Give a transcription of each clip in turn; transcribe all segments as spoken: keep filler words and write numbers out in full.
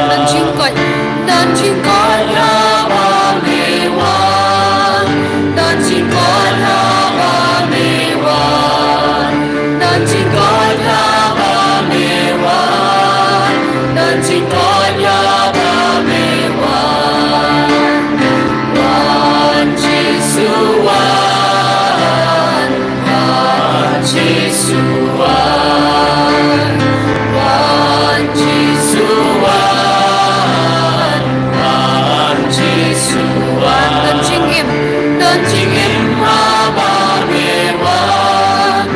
Don jingkoit, don jingkoit haba me wan. Don jingkoit haba me wan. Don jingkoit haba me wan. Don jingkoit haba me wan. Wan Jisu wan. Wan Jisu wan, wan Jisu wan, wan Jisu wan. Don jingim, don jingim haba me wan.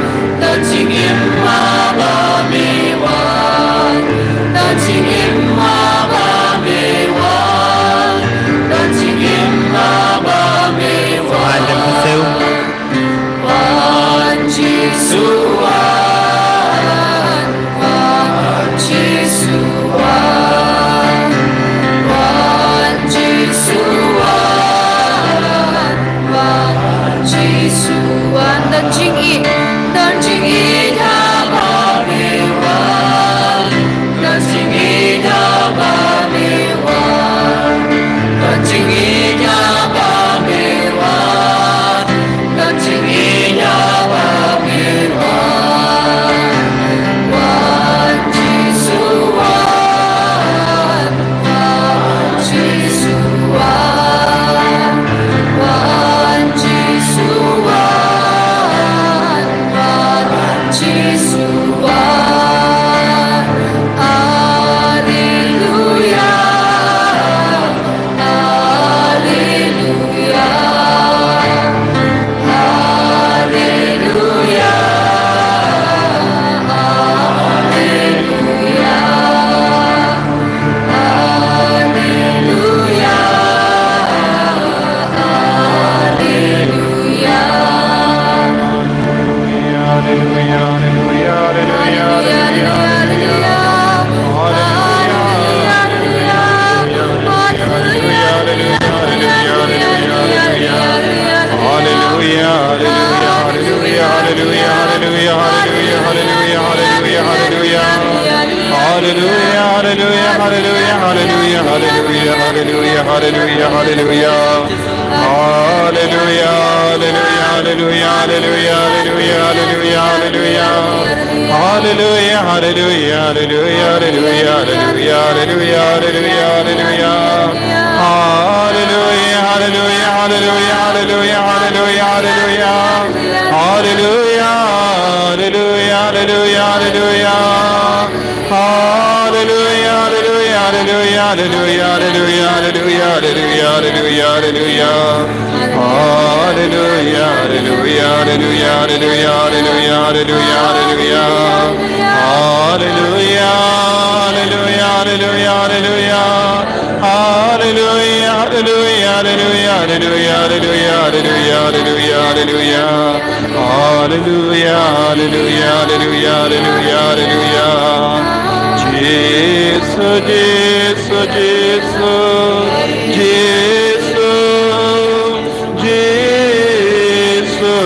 Don jingim haba me wan. Don jingim haba me wan. Don jingim haba me wan. Wan Jisu wan, wan Jisu wan, wan Jisu wan, wan Jisu wan. Don jingïeit, don jingïeit haba me wan. Don jingïeit haba me wan. Don jingïeit haba me wan. Don jingïeit haba me wan. Wan Jisu wan. Wan Jisu wan. Wan Jisu wan. Wan Jisu wan. Alleluia. Alleluia. Alleluia. Alleluia. Alleluia. Alleluia. Hallelujah, hallelujah, hallelujah, hallelujah, hallelujah, hallelujah, hallelujah, hallelujah, hallelujah. Hallelujah, hallelujah, hallelujah, hallelujah, hallelujah, hallelujah, hallelujah. Hallelujah, hallelujah, hallelujah, hallelujah, hallelujah, hallelujah. Hallelujah, hallelujah, hallelujah, hallelujah. Hallelujah, hallelujah, hallelujah, hallelujah, hallelujah, hallelujah, hallelujah, hallelujah. Hallelujah, hallelujah, hallelujah, hallelujah, hallelujah, hallelujah. Hallelujah, hallelujah, hallelujah, hallelujah. Hallelujah, hallelujah, Hallelujah, hallelujah, hallelujah, hallelujah, hallelujah, hallelujah. Hallelujah, hallelujah, hallelujah, hallelujah, hallelujah. Jisu, Jisu, Jisu, Jisu, Jisu,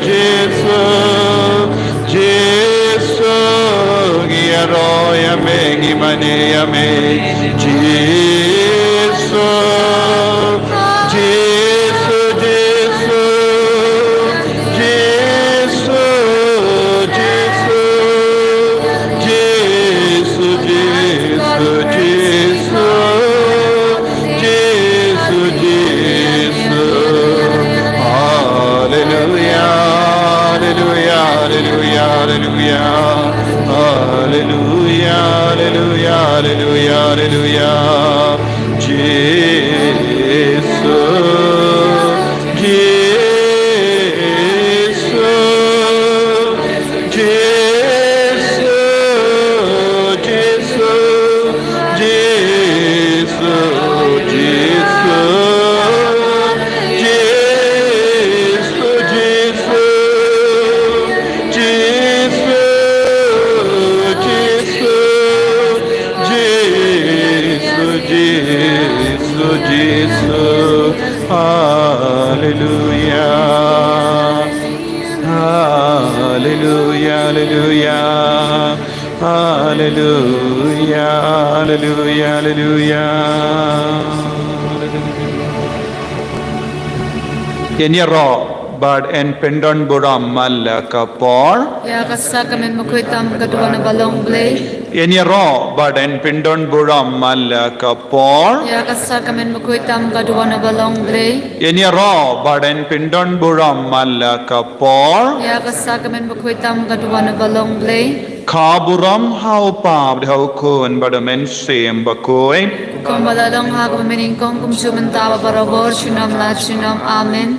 Jisu, Jisu, ngi ïaroh ïa me, ngi mane ïa me, Jisu, Jisu, Jisu, Jisu, Jisu, Jisu, Jisu, Jisu. Jisu, Jisu. Hallelujah, hallelujah, hallelujah, hallelujah. Hallelujah, hallelujah, hallelujah, hallelujah. Jisu, Jisu. Jisu, Jisu, Jisu, Jisu, Jisu, Jisu, Jisu, Jisu, Jisu, Jisu. Hallelujah. Hallelujah, hallelujah, hallelujah, hallelujah, hallelujah. Yn ïaroh bad yn pyndon burom man la ka por. Ïa ka sakramen bakhuid tam ka duwan ba long Blei. Yn ïaroh bad yn pyndon burom man la ka por. Ïa ka sakramen bakhuid tam ka duwan ba long Blei. Yn ïaroh bad yn pyndon burom man la ka por. Ïa ka sakramen bakhuid tam ka duwan ba long Blei. Ka burom ha u Kpa bad ha u Khun bad ha u Mynsiem Bakhuid. Kumba la long ha kaba mynnyngkong, kumjuh mynta bad barabor, junom la junom. Amen.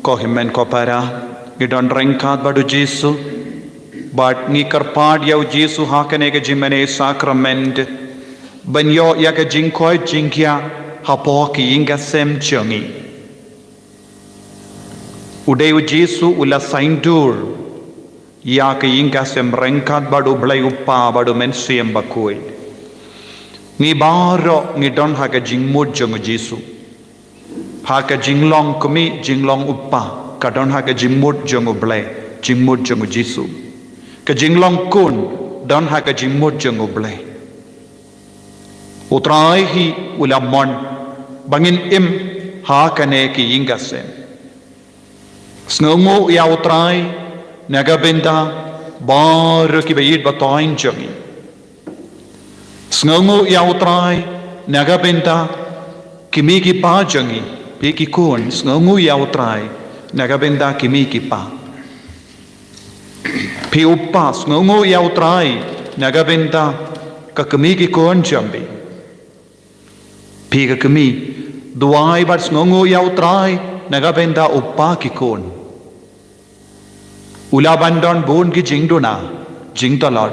Ko hynmen ko para, ngi don ryngkat bad u Jisu. Bad ngi kyrpad ïa u Jisu ha kane ka jingmane sakramen ban ïoh ïa ka jingkoit jingkhiah hapoh ki ïing ka sem jong ngi. U dei u Jisu u la saiñdur ïa ka ïing ka sem ryngkat bad u Blei u Kpa bad u Mynsiem Bakhuid. Ngi baroh ngi don ha ka jingmut jong u Jisu. Ha ka jinglong kmie, jinglong u kpa, ka don ha ka jingmut jong u Blei, jingmut jong u Jisu. Ka jinglong khun, don ha ka jingmut jong u Blei. U Trai hi u la mon ba ngin im ha kane ka ïing ka sem. Sngewnguh ïa u Trai na ka bynta baroh kiba ïeit ba thoiñ jong ngi. Sngewnguh ïa u Trai na ka bynta ki kmie ki kpa jong ngi, phi ki khun, sngewnguh ïa u Trai na ka bynta ki kmie ki kpa. Phi u kpa, sngewnguh ïa u Trai na ka bynta ka kmie ki khun jong phi. Phi ka kmie, duwai bad sngewnguh ïa u Trai na ka bynta u kpa ki khun. U lah ban don bun ki jingduna, jingtlot,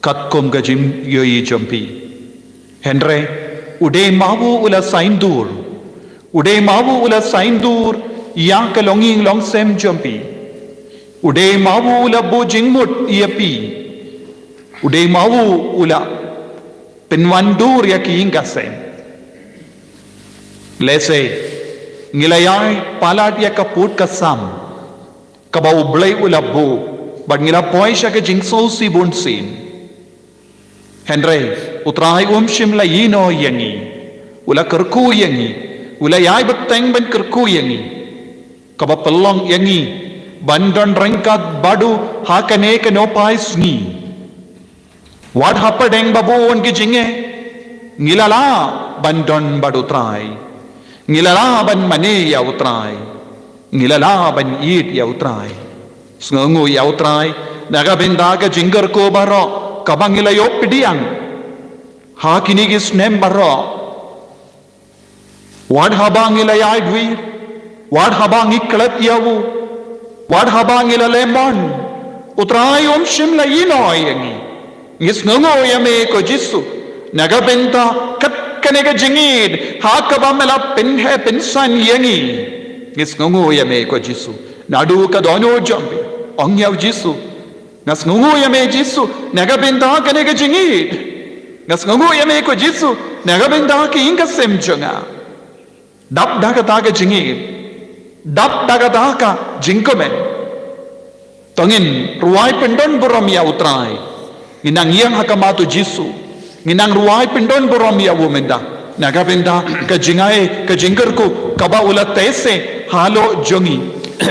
katkum ka jingïohi jong phi. Hynrei u dei ma u u la saiñdur, u dei ma u u la saiñdur ïa ka longïing longsem jong phi. U dei ma u u la buh jingmut ïa phi. U dei ma u u la pynwandur ïa ki ïing ka sem. Lehse ngi la ïai palat ïa ka pud ka sam kaba u Blei u la buh, bad ngi la poi sha ka jingsngewsih bunsien. Hynrei u Trai um shym la ïehnoh ïa ngi. U la kyrkhu ïa ngi. U la ïai bteng ban kyrkhu ïa ngi. Kaba pynlong ïa ngi ban don ryngkat bad u ha kane ka nohphai sngi. Wat hapdeng ba bun ki jingeh, ngi la lah ban don bad u Trai. Ngi la lah ban mane ïa u Trai. Ngi la lah ban ïeit ïa u Trai. Sngewnguh ïa u Trai na ka bynta ka jingkyrkhu baroh kaba ngi la ïoh pdiang ha kine ki snem baroh. Wat haba ngi la ïai duwai, wat haba ngi klet ïa u, wat haba ngi la lehmon, u Trai um shym la ïehnoh ïa ngi. Ngi sngewnguh ïa me ko Jisu na ka bynta kat kane ka jingïeit, ha kaba me la pynheh pynsan ïa ngi. Ngi sngewnguh ïa me ko Jisu. Naduh ka dohnud jong phi, ong ïa u Jisu. Nga sngewnguh ïa me Jisu, na ka bynta kane ka jingïeit. Nga sngewnguh ïa me ko Jisu, na ka bynta ka ïing ka sem jong nga. Dap da kata ka jingïeit. Dap da kata ka jingkmen. To ngin rwai pyndon burom ïa u Trai. Ngin nang ïeng ha khmat u Jisu. Ngin nang rwai pyndon burom ïa u mynta. Na ka bynta ka jingai ka jingkyrkhu kaba u la tei se halor jong ngi.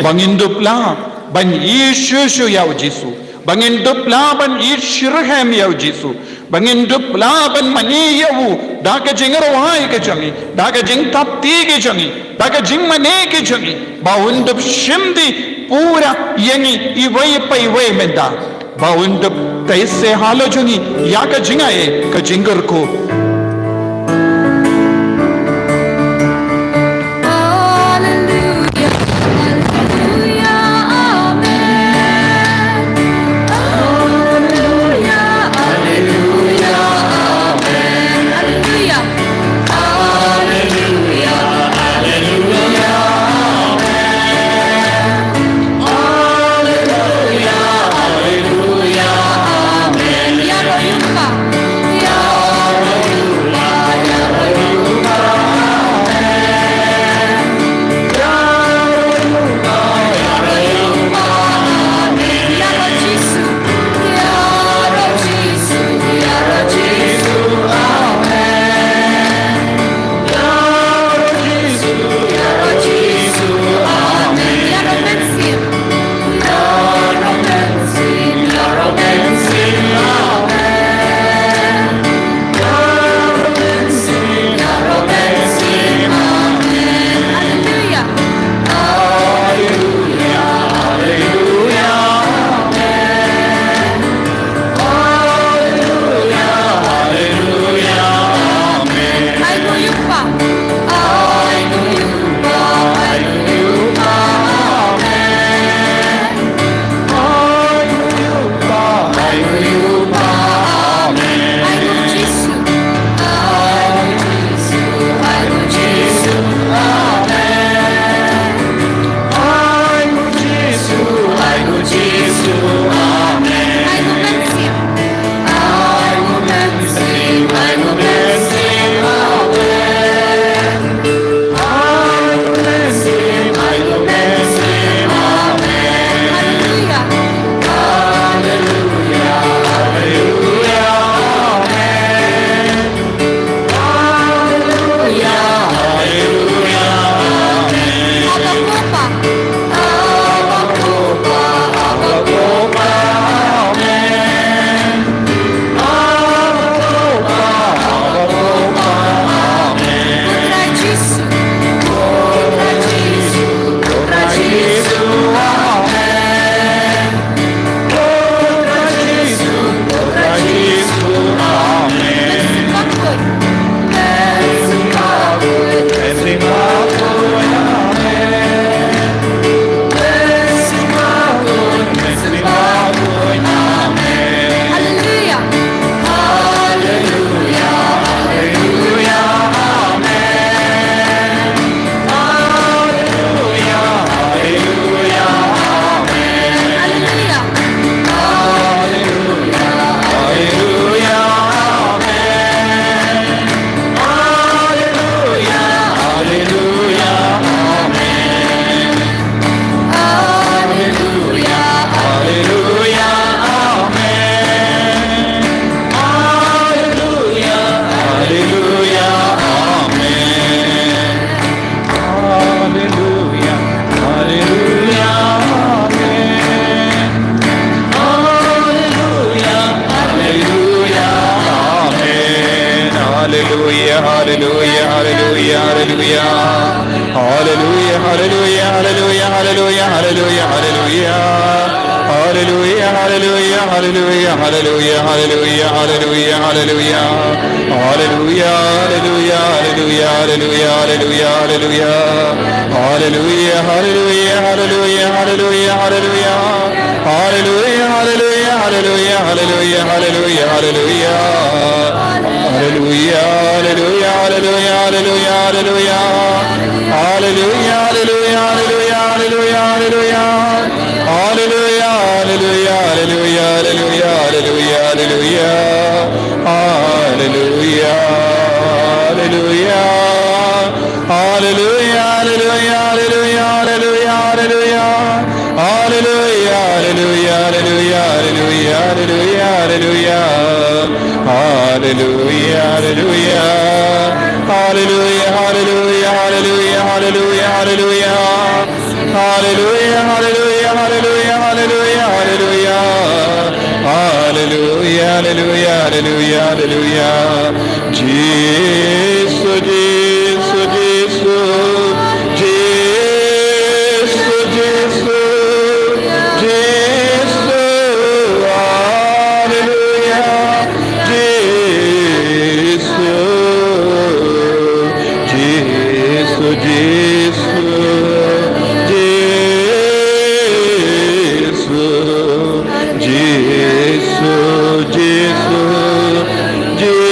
Ba ngin dup lah ban ïeit shuh shuh ïa u Jisu. Ba ngin dup lah ban ïeit shitrhem ïa u Jisu. Ba ngin dup lah ban mane ïa u, da ka jingrwai ka jong ngi, da ka jingthap kti ka jong ngi, da ka jingmane ka jong ngi. Ba un dup shim kti pura ïa ngi iwei pa iwei mynta. Ba un dup tei se halor jong ngi ïa ka jingai ka jingkyrkhu. Hallelujah, hallelujah, amen. Hallelujah, hallelujah, amen. Hallelujah. Hallelujah, hallelujah, amen. Hallelujah, hallelujah, amen. Ïaroh ïa u Kpa. Ïaroh Jisu. Ïaroh Jisu, ïaroh Jisu, amen. Ïaroh Jisu, ïaroh Jisu, amen. Ïaroh Mynsiem. Ïaroh Mynsiem, ïaroh Mynsiem, amen. Ïaroh Mynsiem, ïaroh Mynsiem, amen. Haleluia. Haleluia, haleluia, amen. Haleluia, haleluia, amen. Ai nguh ïa u Kpa. Ai nguh ïa u Kpa, ai nguh ïa u Kpa, amen. Ai nguh ïa u Kpa, ai nguh ïa u Kpa, amen. Ai nguh Jisu. Ai nguh Jisu, ai nguh Jisu, amen. Ai nguh Jisu, ai nguh Jisu, amen. Ai nguh Mynsiem. Ai nguh Mynsiem, ai nguh Mynsiem, amen. Ai nguh Mynsiem, ai nguh Mynsiem, amen. Haleluia. Haleluia, haleluia, amen. Haleluia, haleluia, amen. Abba Ko Pa. Abba Ko Pa, Abba Ko Pa, amen. Abba Ko Pa, Abba Ko Pa, amen. Ko Trai Jisu. Ko Trai Jisu, Ko Trai Jisu, amen. Ko Trai Jisu, Ko Trai Jisu, amen. Mynsiem Bakhuid. Mynsiem Bakhuid, Mynsiem Bakhuid, amen. Mynsiem Bakhuid, Mynsiem Bakhuid, amen. Haleluia. Haleluia, haleluia, amen. Haleluia, haleluia, amen. Haleluia. Haleluia, haleluia, amen. Haleluia, haleluia, amen. Haleluia, haleluia, amen. Haleluia, haleluia, amen. Haleluia, haleluia, amen. Haleluia, haleluia, amen. Haleluia, haleluia, haleluia, haleluia. Haleluia, haleluia, haleluia, haleluia, haleluia, haleluia. Haleluia, haleluia, haleluia, haleluia, haleluia, haleluia, haleluia. Haleluia, haleluia, haleluia, haleluia, haleluia. Haleluia, haleluia, haleluia, haleluia, haleluia. Haleluia, haleluia, haleluia, haleluia, haleluia, haleluia. Hallelujah, hallelujah, hallelujah, hallelujah, hallelujah. Hallelujah, hallelujah, hallelujah, hallelujah, hallelujah. Hallelujah, hallelujah, hallelujah, hallelujah, hallelujah, hallelujah. Hallelujah, hallelujah. Hallelujah, hallelujah, hallelujah, hallelujah, hallelujah. Hallelujah, hallelujah, hallelujah, hallelujah, hallelujah. Hallelujah, hallelujah. Hallelujah, hallelujah, hallelujah, hallelujah, hallelujah. Hallelujah, hallelujah, hallelujah, hallelujah, hallelujah. Hallelujah, hallelujah, hallelujah, hallelujah. Jisu, Jisu, Jisu, Jisu, Jisu, Jisu, hallelujah, Jisu, Jisu, Jisu, Jisu. Jisu, Jisu, Jisu.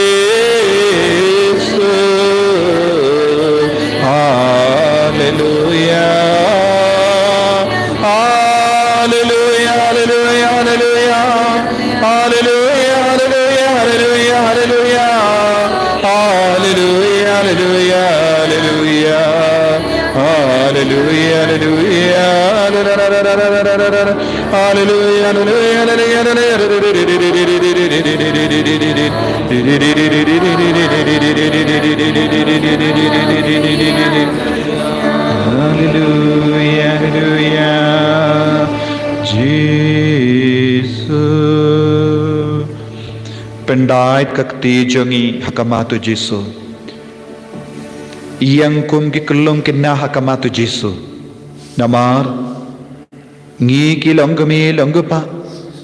Hallelujah. Hallelujah, hallelujah, hallelujah. Hallelujah, hallelujah, hallelujah, hallelujah. Hallelujah, hallelujah, hallelujah. Hallelujah, hallelujah. Hallelujah, hallelujah, hallelujah, hallelujah. Hallelujah, hallelujah. Jisu. Pyndait ka kti jong ngi ha khmat u Jisu. Ïeng kum ki kyllung kynna ha khmat u Jisu. Namar ngi ki long kmie long kpa,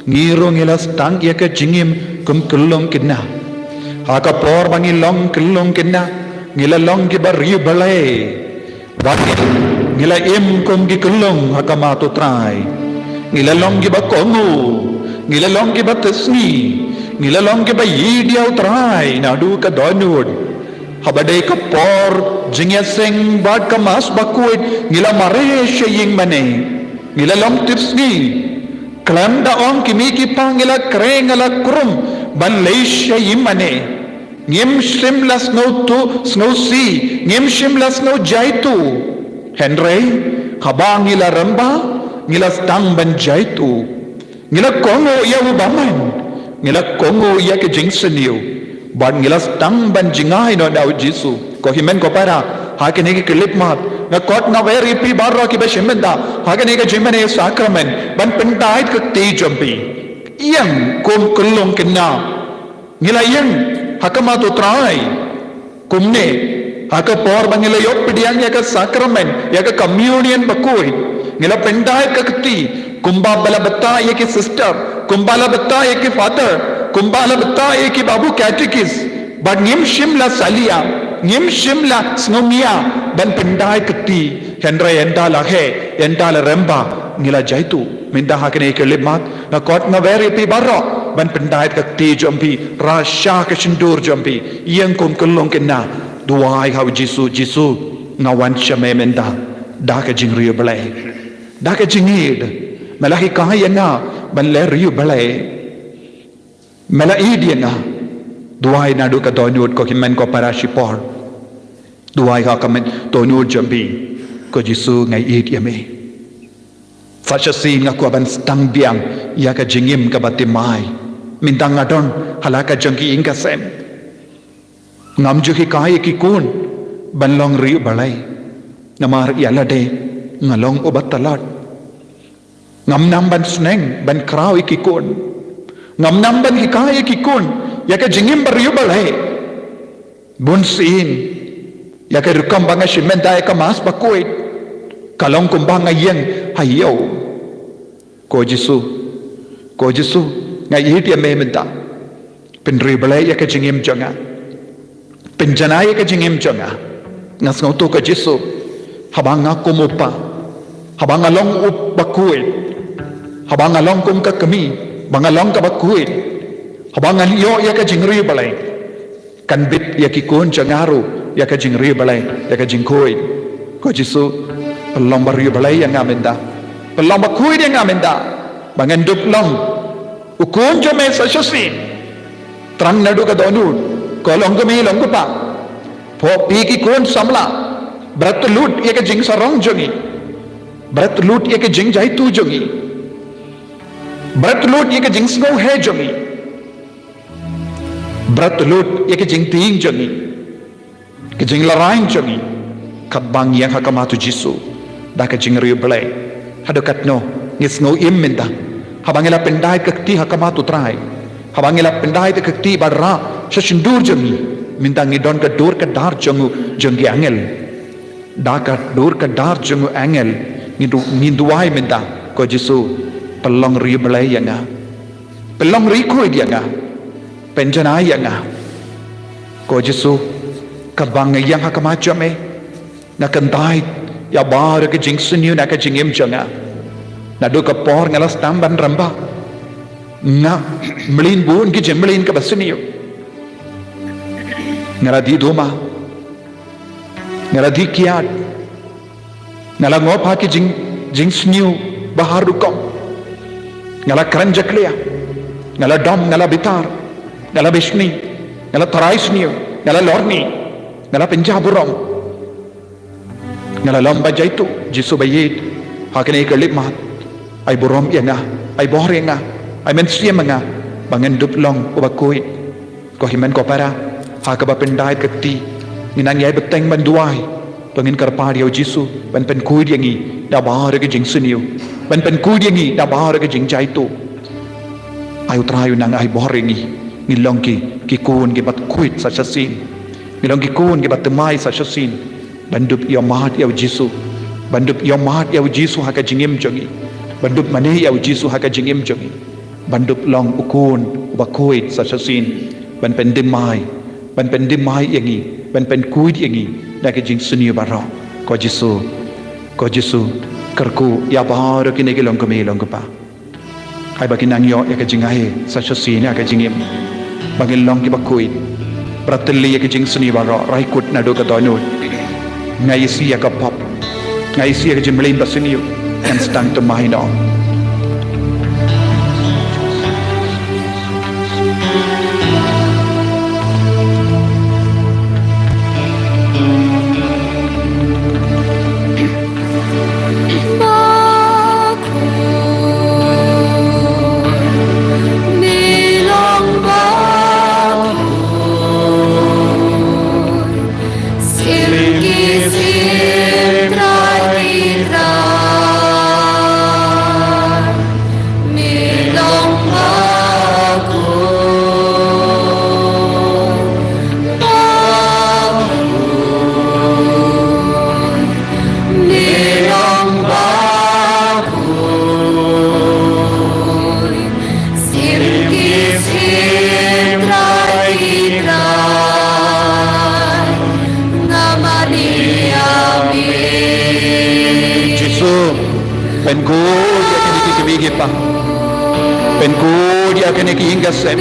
ngi ruh ngi la sdang ïa ka jingim kum kyllung kynna. Ha ka por ba ngi long kyllung kynna, ngi la long kiba riewblei. Ba ngi la im kum ki kyllung ha khmat u Trai. Ngi la long kiba kohnguh, ngi la long kiba tieng sngi, ngi la long kiba ïeit ïa u Trai naduh ka dohnud. Haba dei ka por jingïaseng bad ka Mass Bakhuid, ngi la mareh sha ïing mane. Ngi la long tieng sngi. Khlem da ong ki mei ki pa ngi la kren, ngi la krum ban leit sha ïing mane. Ngim shym la sngewthuh, sngewsih, ngim shym la sngew jaituh. Hynrei haba ngi la rem bha, ngi la sdang ban jaituh. Ngi la kohnguh ïa u bymman. Ngi la kohnguh ïa ka jingsniew. Bad ngi la sdang ban jngai noh na u Jisu. Ko hynmen ko para, ha kane ka khyllipmat, nga khot nga wer ïa phi baroh kiba shim bynta ha kane ka jingmane sakramen, ban pyndait ka kti jong phi. Ïeng kum kyllung kynna. Ngi la ïeng ha khmat u Trai. Kumne, ha ka por ba ngi la ïoh pdiang ïa ka sakramen, ïa ka communion bakhuid, ngi la pyndait ka kti, kumba ba la batai ïa ki sister, kumba la batai ïa ki father, kumba la batai ïa ki babu katikis. Bad ngim shym la salia, ngim shym la sngew mih ban pyndait ka kti, hynrei ynda la heh, ynda la rem bha, ngi la jaituh. Mynta ha kane ka khyllipmat, nga khot nga wer ïa phi baroh ban pyndait ka kti jong phi, rah sha ka shyntur jong phi, ïeng kum kyllung kynna, duwai ha u Jisu, Jisu, nga wan sha me mynta da ka jingriewblei, da ka jingïeit. Me la hikai ïa nga ban leh riewblei. Me la ïeit ïa nga. Duwai naduh ka dohnud, ko hynmen ko para, shipor. Duwai ha ka met dohnud jong phi. Ko Jisu, nga ïeit ïa me. Sa shisien nga kwah ban sdang biang ïa ka jingim kaba thymmai. Mynta nga don ha la ka jong ki ïing ka sem. Ngam ju hikai ïa ki khun ban long riewblei. Namar ïa lade nga long uba tlot. Ngam nam ban sneng ban khraw ïa ki khun. Ngam nam ban hikai ïa ki khun ïa ka jingim ba riewblei. Bun sien, ïa ka rukom ba nga shim mynta ïa ka Mass bakhuid, ka long kumba nga ïeng ha ïew. Ko Jisu, ko Jisu, nga ïeit ïa me mynta. Pynriewblei ïa ka jingim jong nga. Pynjanai ïa ka jingim jong nga. Nga sngewthuh ko Jisu, haba nga kum u kpa, haba nga long u bakhuid, haba nga long kum ka kmie ba nga long kaba khuid, haba nga ïoh ïa ka jingriewblei, Kan bit ïa ki khun jong nga ruh ïa ka jingriewblei, ïa ka jingkhuid. Ko Jisu, pynlong ba riewblei ïa nga mynta. Pynlong ba khuid ïa nga mynta. Ba ngan dup long u khun jong me sa shisien. Tang naduh ka dohnud, ko long kmie long kpa. Phi ki khun samla, bret lut ïa ka jingsarong jong ngi. Bret lut ïa ka jingjaituh jong ngi. Bret lut ïa ka jingsngewheh jong ngi. Bret lut ïa ka jingtieng jong ngi. Ka jinglarai jong ngi. Katba ngi ïeng ha khmat u Jisu da ka jingriewblei. Haduh katno ngi sngew im mynta haba ngi la pyndait ka kti ha khmat u Trai. Haba ngi la pyndait ka kti bad rah sha shyntur jong ngi. Mynta ngi don ka dur ka dar jong u, jong ki angel. Da ka dur ka dar jong u angel, ngi du-, ngi duwai mynta, ko Jisu, pynlong riewblei ïa nga. Pynlong riewkhuid ïa nga. Pynjanai ïa nga. Ko Jisu, katba nga ïeng ha khmat jong me, nga kyntait ïa baroh ki jingsniew na ka jingim jong nga. Naduh ka por nga la sdang ban rangbah, nga mlien bun ki jingmlien kiba sniew. Nga la dih duma. Nga la dih kiad. Nga la ngop ha ki jing, jingsniew ba har rukom. Nga la kren jakhlia. Nga la dom, nga la bitar. Nga la bishni. Nga la tharai sniew. Nga la lorni. Nga la pynjah burom. Nga la long ba jaituh, Jisu ba ïeit. Ha kane ka khyllipmat, ai burom ïa nga, ai bor ïa nga, ai mynsiem ïa nga, ba ngan dup long uba khuid. Ko hynmen ko para, ha kaba pyndait ka kti, ngin nang ïai bteng ban duwai. To ngin kyrpad ïa u Jisu ban pynkhuid ïa ngi da baroh ki jingsniew, ban pynkhuid ïa ngi da baroh ki jingjaituh. Ai u Trai u nang ai bor ïa ngi, ngin long ki, ki khun kiba khuid sa shisien. Ngin long ki khun kiba thymmai sa shisien. Ban dup ïohmad ïa u Jisu. Ban dup ïohmad ïa u Jisu ha ka jingim jong ngi. Ban dup mane ïa u Jisu ha ka jingim jong ngi. Ban dup long u khun uba khuid sa shisien. Ban pynthymmai. Ban pynthymmai ïa ngi. Ban pynkhuid ïa ngi da ka jingsniew baroh. Ko Jisu. Ko Jisu. Kyrkhu ïa baroh kine ki longkmie longkpa. Ai ba kin nang ïoh ïa ka jingai sa shisien ha ka jingim. Ba ngin long kiba khuid. Bret lut ïa ka jingsniew baroh, rai kut naduh ka dohnud. Nga isih ïa ka pop. Nga isih ïa ka jingmlien ba sniew. Ngan sdang thymmai noh. Jisu, pynkhuid ïa kine ki kmie ki kpa. Pynkhuid ïa kine ki ïing ki sem.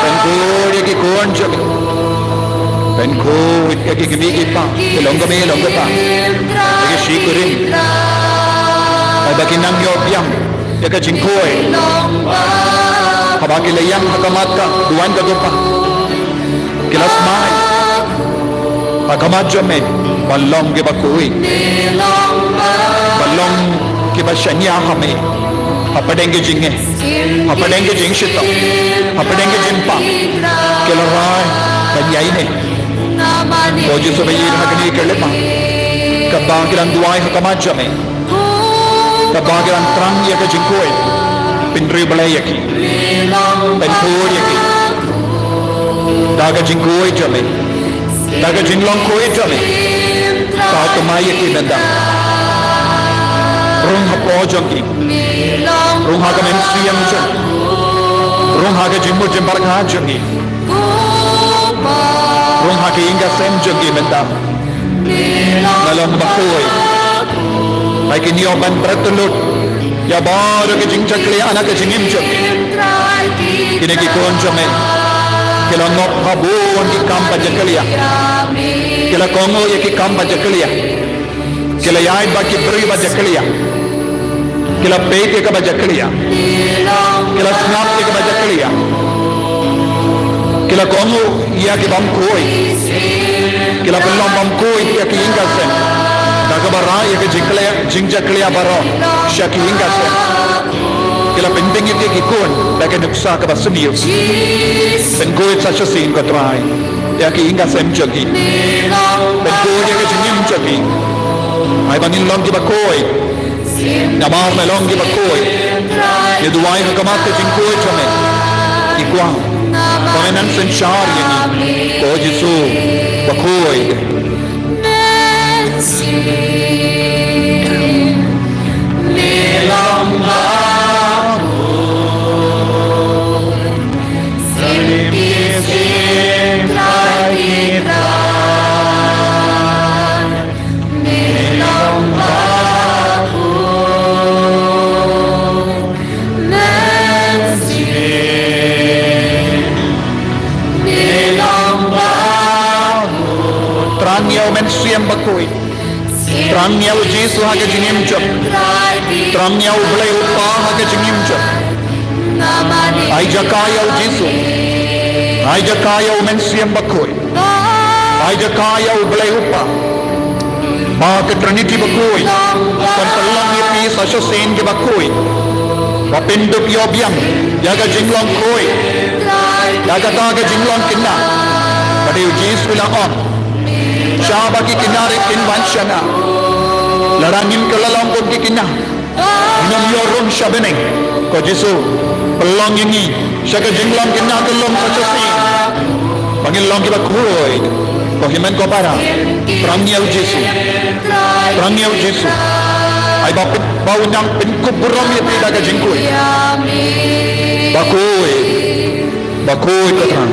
Pynkhuid ïa ki khun jong me. Pynkhuid ïa ki kmie ki kpa, ki longkmie longkpa, ïa ki shi kurim. Ai ba kin nang ïoh biang ïa ka jingkhuid. Haba ki la ïeng ha khmat ka duwan ka kpa, ki la smai ha khmat jong me, ban long kiba khuid, ban long kiba shaniah ha me. Hapdeng ki jingeh, hapdeng ki jingshitom, hapdeng ki jingpang, ki la rai ban ïaineh. Ko Jisu ba ïeit, ha kane ka khyllipmat, katba ki dang duwai ha khmat jong me, katba ki dang thrang ïa ka jingkhuid, pynriewblei ïa ki, pynkhuid ïa ki da ka jingkhuid jong me, da ka jinglong khuid jong me. Thaw thymmai ïa ki mynta. Rung hapoh jong ki, rung ha ka mynsiem jong ki, rung ha ka jingmut jingpyrkhat jong ki, rung ha ka ïing ka sem jong ki mynta. Nga long ba khuid. Ai kin ïoh ban bret lut ïa baroh ki jingjakhlia na ka jingim jong ki. Kine ki khun jong me, Ki la ngop ha bun ki kam ba jakhlia. Ki la kohnguh ïa ki kam ba jakhlia. Ki la ïaid bad ki briew ba jakhlia. Ki la peit ïa kaba jakhlia. Ki la sngap ïa kaba jakhlia. Ki la kohnguh ïa ki bymkhuid. Ki la pynlong bymkhuid ïa ki ïing ka sem. Da kaba rah ïa ka jingkhlia, jingjakhlia baroh sha ki ïing ka sem. Ki la pynbeit ïa ki khun da ka nuksa kaba sniew. Pynkhuid sa shisien, ko Trai, ïa ki ïing ka sem jong ki. Pynkhuid ïa ka jingim jong ki. Ai ba ngin long kiba khuid. Namar me long kiba khuid. Ngi duwai ha khmat ka jingkhuid jong me. Ngi kwah ba me nang synshar ïa ngi, ko Jisu bakhuid. Thrang ïa u Mynsiem Bakhuid. Thrang ïa u Jisu ha ka jingim jong. Thrang ïa u Blei u Kpa ha ka jingim jong. Ai jaka ïa u Jisu. Ai jaka ïa u Mynsiem Bakhuid. Ai jaka ïa u Blei u Kpa. Ba ka Trinity bakhuid kan pynlong ïa phi sa shisien kiba khuid. Ba phin dup ïoh biang ïa ka jinglong khuid. Ïa kata ka jinglong khynnah. Ka dei u Jisu u la ong, shaba ki khynnah ruh kin wan sha nga. Lada ngim kylla long kum ki khynnah, ngin ym ïoh rung sha bneng. Ko Jisu, pynlong ïa ngi sha ka jinglong khynnah ka long sa shisien. Ba ngin long kiba khuid. Ko hynmen ko para, thrang ïa u Jisu. Thrang ïa u Jisu. Ai ba, ba u nang pynkup burom ïa phi da ka jingkhuid. Bakhuid. Bakhuid ko Trai.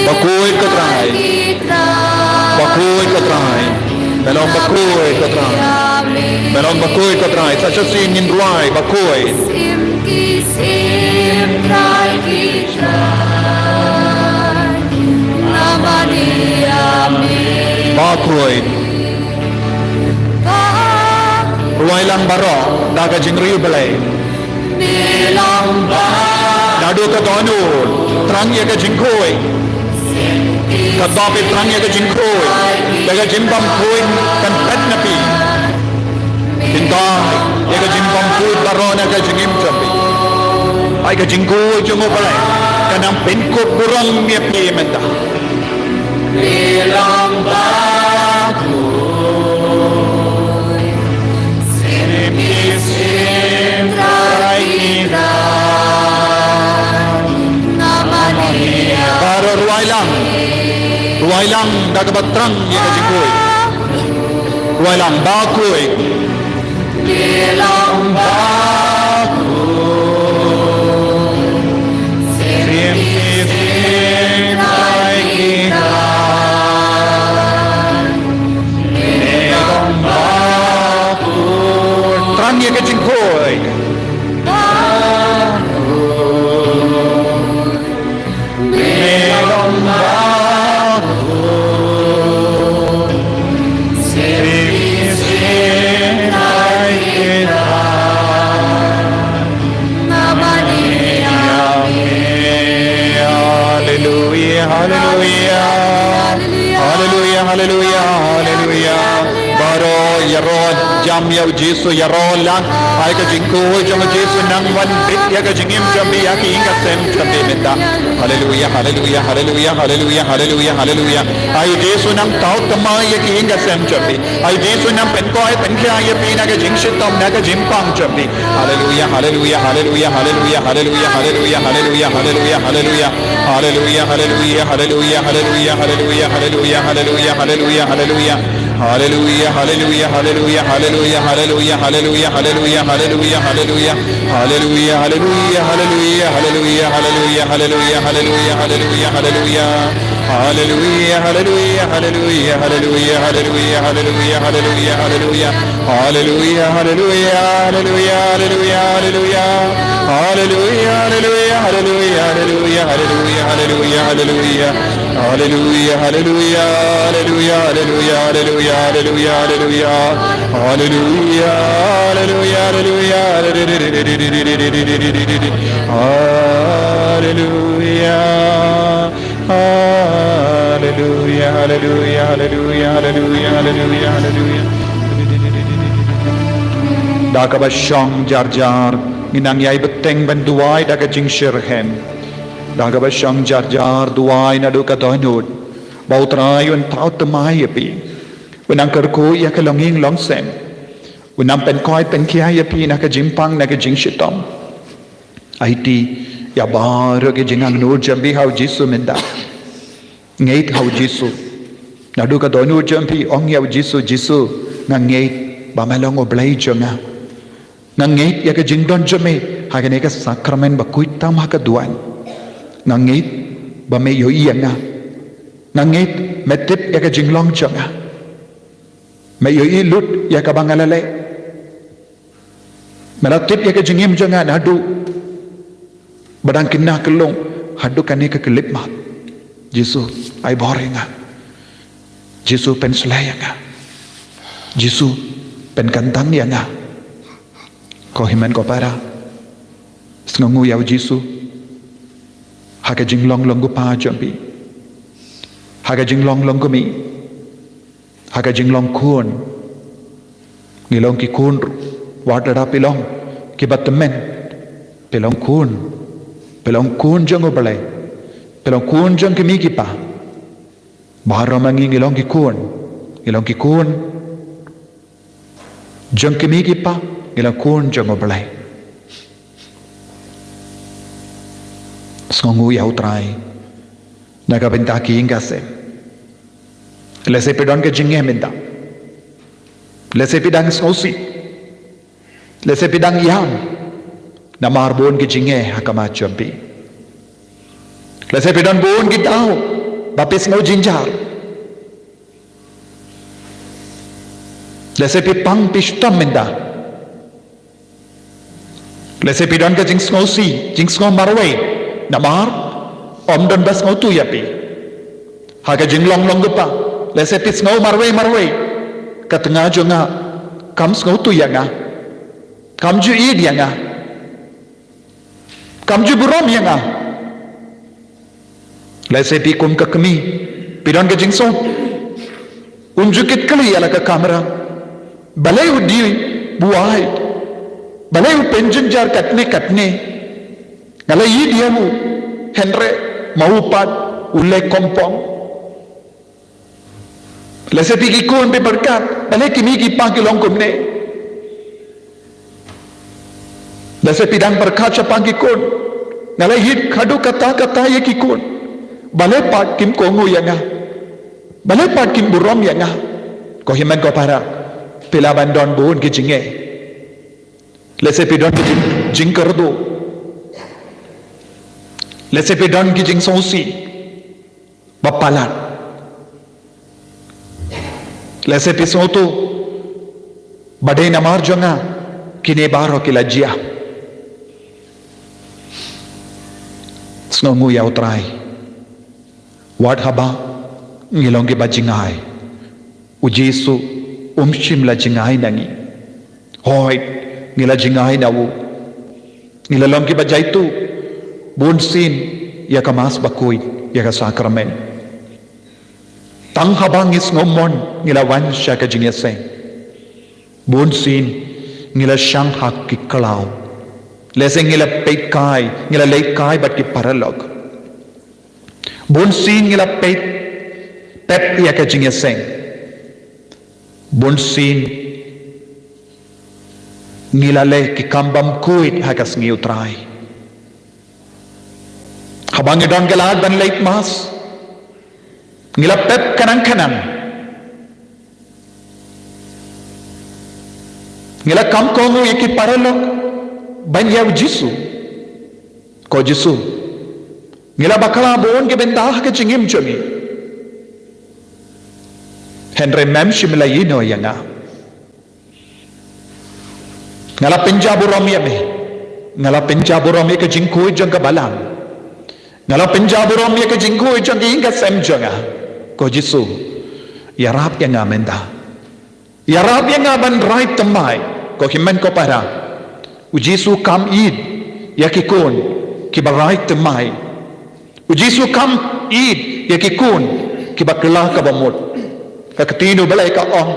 Bakhuid ko Trai. Bakhuid ko Trai. Me long bakhuid ko Trai. Me long bakhuid ko Trai. Sa shisien ngin duwai bakhuid. Bakhuid. Duwai lang baroh da ka jingriewblei. Naduh ka dohnud, thrang ïa ka jingkhuid. Katba phi thrang ïa ka jingkhuid, da ka jingbymkhuid kan phet na phi. Pynban ïa ka jingbymkhuid baroh na ka jingim jong phi. Ai ka jingkhuid jong U Blei kan nang pynkup burom ïa phi mynta. Baroh ruwai lang. Ruwai lang da kaba thrang ïa ka jingkhuid. Ruwai lang bakhuid. Thrang ïa ka jingkhuid. Haleluia, haleluia. Haleluia, haleluia, haleluia. Baroh ïaroh jam ïa u Jisu, ïaroh lang. Ai ka jingkhuid jong u Jisu nang wan bit ïa ka jingim jong phi, ïa ki ïing ka sem jong phi mynta. Haleluia, haleluia, haleluia, haleluia, haleluia, haleluia. Ai u Jisu nang thaw thymmai ïa ki ïing ka sem jong phi. Ai u Jisu nang pynkoit pynkhia ïa phi na ka jingshitom na ka jingpang jong phi. Haleluia, haleluia, haleluia, haleluia, haleluia, haleluia, haleluia, haleluia, haleluia. Haleluia, haleluia, haleluia, haleluia, haleluia, haleluia, haleluia, haleluia, haleluia. Haleluia, haleluia, haleluia, haleluia, haleluia, haleluia, haleluia, haleluia, haleluia. Haleluia, haleluia, haleluia, haleluia, haleluia, haleluia, haleluia, haleluia. Hallelujah, hallelujah, hallelujah, hallelujah, hallelujah, hallelujah, hallelujah, hallelujah. Hallelujah, hallelujah, hallelujah, hallelujah, hallelujah. Hallelujah, hallelujah, hallelujah, hallelujah, hallelujah, hallelujah. Hallelujah, hallelujah, hallelujah, hallelujah, hallelujah, hallelujah. Hallelujah, hallelujah, hallelujah, hallelujah. Hallelujah, hallelujah, hallelujah, hallelujah, hallelujah, hallelujah. Da kaba shong jar jar, ngi nang ïai bteng ban duwai da ka jingshitrhem. Da kaba shong jar jar, duwai naduh ka dohnud. Ba U Trai un thaw thymmai ïa phi. Un nang kyrkhu ïa ka longïing longsem. Un nang pynkoit pynkhia ïa phi na ka jingpang na ka jingshitom. Aiti ïa baroh ki jingangnud jong phi ha U Jisu mynta. Ngeit ha U Jisu. Naduh ka dohnud jong phi, ong ïa U Jisu, Jisu, nga ngeit ba me long U Blei jong nga. Nga ngeit ïa ka jingdon jong me ha kane ka sakramen ba khuid tam ha ka duwan. Nga ngeit ba me ïohi ïa nga. Nga ngeit me tip ïa ka jinglong jong nga. Me ïohi lut ïa kaba nga la leh. Me la tip ïa ka jingim jong nga naduh ba dang khynnah khyllung haduh kane ka khyllipmat. Jisu, ai bor ïa nga. Jisu, pynshlei ïa nga. Jisu, pynkyntang ïa nga. Ko hynmen ko para, sngewnguh ïa U Jisu ha ka jinglong long ko pa jong phi, ha ka jinglong long ko kmie, ha ka jinglong khun. Ngi long ki khun ruh, wat lada phi long kiba tymmen, phi long khun, phi long khun jong U Blei, phi long khun jong ki kmie ki kpa. Baroh ma ngi ngi long ki khun, ngi long ki khun jong ki kmie ki kpa, ngi long khun jong U Blei. Sngewnguh ïa U Trai na ka bynta ki ïing ki sem. Lehse phi don ka jingeh mynta. Lehse phi dang sngewsih. Lehse phi dang ïam namar bun ki jingeh ha khmat jong phi. Lehse phi don bun ki daw ba phi sngew jynjar. Lehse phi pang phi shitom mynta. Lehse phi don ka jingsngewsih, jingsngew marwei namar ym don ba sngewthuh ïa phi. Ha ka jinglong long ko pa, lehse phi sngew marwei marwei. Ka tnga jong nga kam sngewthuh ïa nga, kam ju ïeit ïa nga, kam ju burom ïa nga. Lehse phi kum ka kmie, phi don ka jingsngew, un ju kit kylli ïa la ka kamra. Balei u die buaid? Balei u pynjynjar katne katne? Nga la ïeit ïa u, hynrei ma u pat u leh kompong. Lehse phi ki khun phi pyrkhat, balei ki kmie ki kpa ki long kumne? Lehse phi dang pyrkhat shaphang ki khun, nga la ïeit haduh katta katta ïa ki khun, balei pat kim kohnguh ïa nga? Balei pat kim burom ïa nga? Ko hynmen ko para, phi lah ban don bun ki jingeh. Lehse phi don ki jing, jingkyrduh. Lehse phi don ki jingsngewsih ba palat. Lehse phi sngewthuh ba dei namar jong nga kine baroh ki la jia. Sngewnguh ïa U Trai. Wat haba ngi long kiba jngai, U Jisu um shym la jngai na ngi. Hooid, ngi la jngai na u. Ngi la long kiba jaituh bunsien ïa ka Mass bakhuid, ïa ka sakramen. Tang haba ngi sngewmon ngi la wan sha ka jingïaseng, bunsien ngi la shang ha ki khlaw. Lehse ngi la peit kai, ngi la leit kai bad ki paralok. Bunsien ngi la peit pep ïa ka jingïaseng. Bunsien ngi la leh ki kam bymkhuid ha ka sngi U Trai. Haba ngi don ka lad ban leit Mass, ngi la pep khnang khnang. Ngi la kham kohnguh ïa ki paralok ban ïa U Jisu. Ko Jisu, ngi la bakla bun ki bynta ha ka jingim jong ngi. Hynrei mem shym la ïehnoh ïa nga. Nga la pynjah burom ïa me. Nga la pynjah burom ïa ka jingkhuid jong ka balang. Nga la pynjah burom ïa ka jingkhuid jong ka ïing ka sem jong nga. Ko Jisu, ïarap ïa nga mynta. Ïarap ïa nga ban rai thymmai. Ko hynmen ko para, u Jisu kam ïeit ïa ki khun kiba rai thymmai. U Jisu kam ïeit ïa ki khun kiba kylla kaba mut. Ka ktien U Blei ka ong,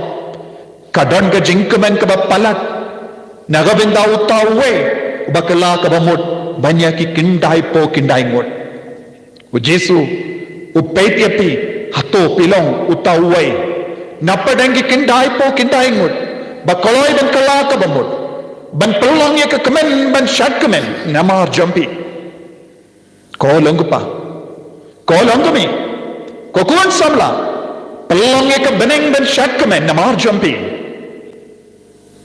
ka don ka jingkmen kaba palat na ka bynta uta uwei uba kylla kaba mut ban ïa ki khyndai phew khyndai ngut. U Jisu u peit ïa phi, hato phi long uta uwei na pdeng ki khyndai phew khyndai ngut ba kloi ban kylla kaba mut, ban pynlong ïa ka kmen ban shad kmen namar jong phi? Ko long ko pa, ko long ko kmie, ko khun samla, pynlong ïa ka bneng ban shad kmen namar jong phi.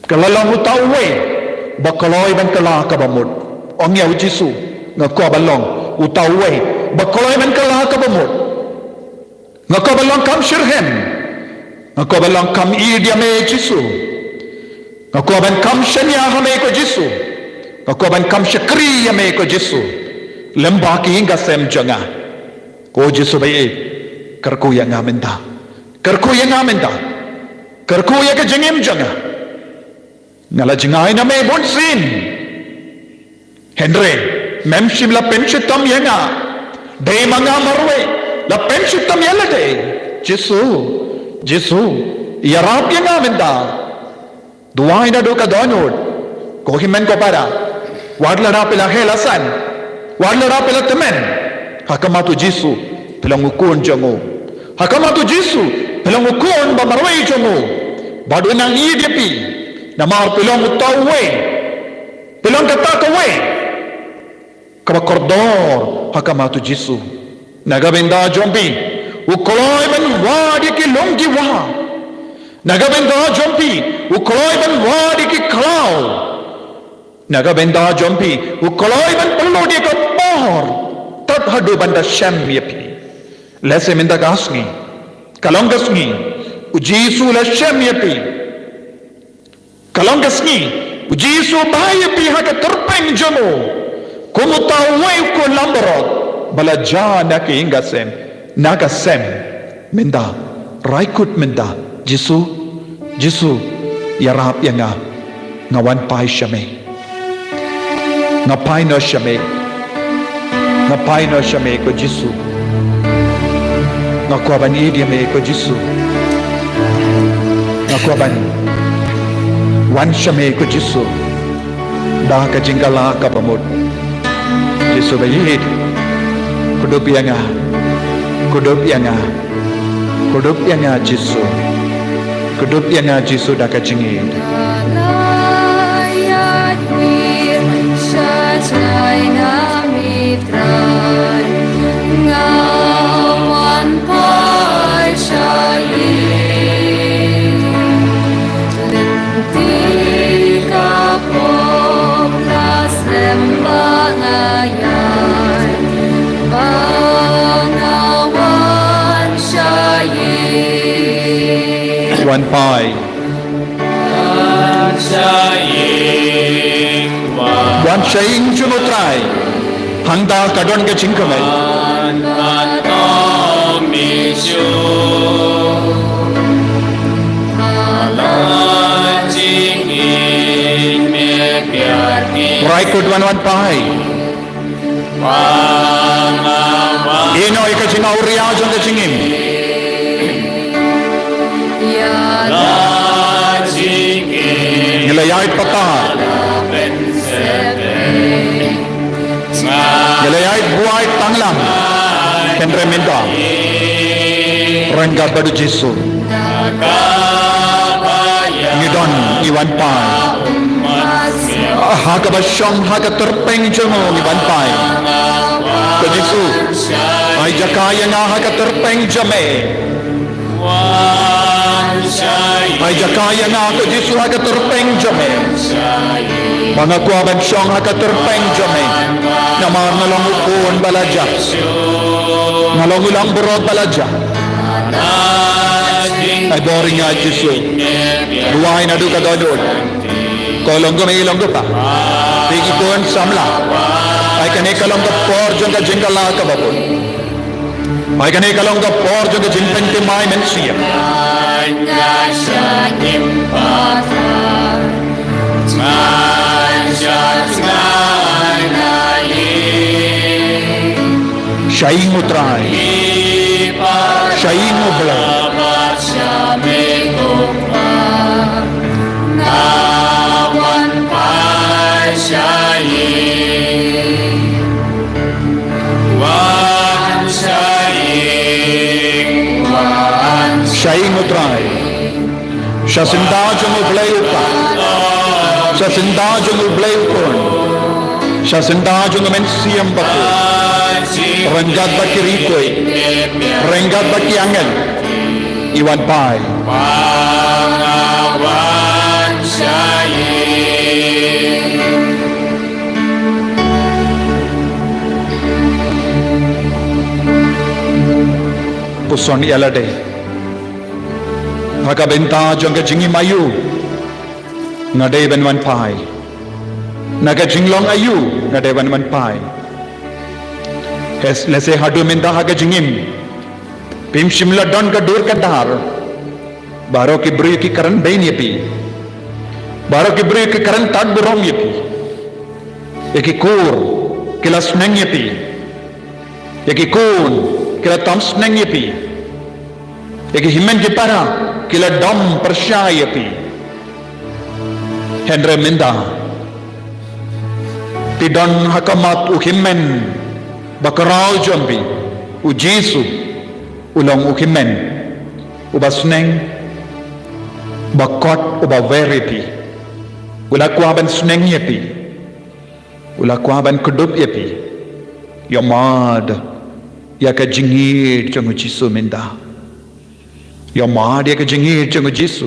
Ka la long uta uwei ba kloi ban kylla kaba mut. Ong ïa u Jisu, nga kwah ban long uta uwei ba kloi ban kylla kaba mut. Nga kwah ban long kam shitrhem. Nga kwah ban long kam ïeit ïa me Jisu. Nga kwah ban kam shaniah ha me ko Jisu. Nga kwah ban kam shakri ïa me ko Jisu. Lyngba ka ïing ka sem jong nga. Ko Jisu ba ïeit, kyrkhu ïa nga mynta. Kyrkhu ïa nga mynta. Kyrkhu ïa ka jingim jong nga. Nga la jngai na me bun sien. Hynrei mem shym la pynshitom ïa nga. Dei ma nga marwei la pynshitom ïa lade. Jisu, Jisu, ïarap ïa nga mynta. Duwai naduh ka dohnud. Ko hynmen ko para, wat lada phi la heh la san, wat lada phi la tymmen, ha khmat u Jisu phi long u khun jong u. Ha khmat u Jisu phi long u khun ba marwei jong u. Bad u nang ïeit ïa phi namar phi long uta uwei, phi long kata kawei kaba kordor ha khmat u Jisu. Na ka bynta jong phi u kloi ban wad ïa ki lum ki wah. Na ka bynta jong phi u kloi ban wad ïa ki khlaw. Na ka bynta jong phi u kloi ban pynlut ïa ka por tad haduh ban da shem ïa phi. Lehse mynta ka sngi, ka long ka sngi u Jisu la shem ïa phi. Ka long ka sngi u Jisu ba ïa phi ha ka tyrpeng jong u. Kum uta uwei u khun langbrot ba la jia na ka ïing ka sem, na ka sem. Mynta, rai kut mynta, Jisu, Jisu, ïarap ïa nga. Nga wan phai sha me. Nga phai noh sha me. Nga phai noh sha me ko Jisu. Nga kwah ban ïeit ïa me ko Jisu. Nga kwah ban wan sha me ko Jisu da ka jingkylla kaba mut. Jisu ba ïeit, kdup ïa nga, kdup ïa nga. Kdup ïa nga Jisu. Kdup ïa nga Jisu da ka jingïeit. Wan phai. Wan sha ïing jong U Trai. Hangta ka don ka jingkmen. Rai kut wan wan phai. Ïehnoh ïa ka jingawria jong ka jingim. Ngi la ïaid patar. Ngi la ïaid buaid tang lang. Hynrei mynta, ryngkat bad U Jisu, ngi don, ngi wan phai. Ha kaba shong ha ka tyrpeng jong u ngi wan phai. Ko Jisu, ai jaka ïa nga ha ka tyrpeng jong me. Ai jaka ïa nga ko Jisu ha ka tyrpeng jong me. Ba nga kwah ban shong ha ka tyrpeng jong me. Namar nga long u khun ba la jah. Nga long u langbrot ba la jah. Ai bor ïa nga Jisu. Duwai naduh ka dohnud. Ko long kumne long kumta. Phi ki khun samla. Ai kane ka long ka por jong ka jingkylla kaba bun. Ai kane ka long ka por jong ka jingpynthymmai mynsiem. Shai ïing u Trai. Shai ïing u Blei. Shai ïing u Trai. Sha syndah jong u Blei u Kpa. Sha syndah jong u Blei u Khun. Sha syndah jong u Mynsiem Bakhuid. Ryngkat bad ki riewkhuid. Ryngkat bad ki angel. Ngi wan phai. Puson ïa lade. Ha ka bynta jong ka jingim aïu nga dei ban wan phai? Na ka jinglong aïu nga dei ban wan phai? Hes, lehse haduh mynta ha ka jingim phim shym la don ka dur ka dar. Baroh ki briew ki kren bein ïa phi. Baroh ki briew ki kren tad burom ïa phi. Ïa ki kur ki la sneng ïa phi. Ïa ki khun ki la tam sneng ïa phi. Ïa ki hynmen ki para ki la dom pyrshah ïa phi. Hynrei mynta phi don ha khmat u Hynmen Bakhraw jong phi, u Jisu. U long u Hynmen uba sneng, uba khot, uba wer ïa phi. U la kwah ban sneng ïa phi. U la kwah ban kdup ïa phi. Ïoh mad ïa ka jingïeid jong u Jisu mynta. Ïoh mad ïa ka jingïeid jong u Jisu.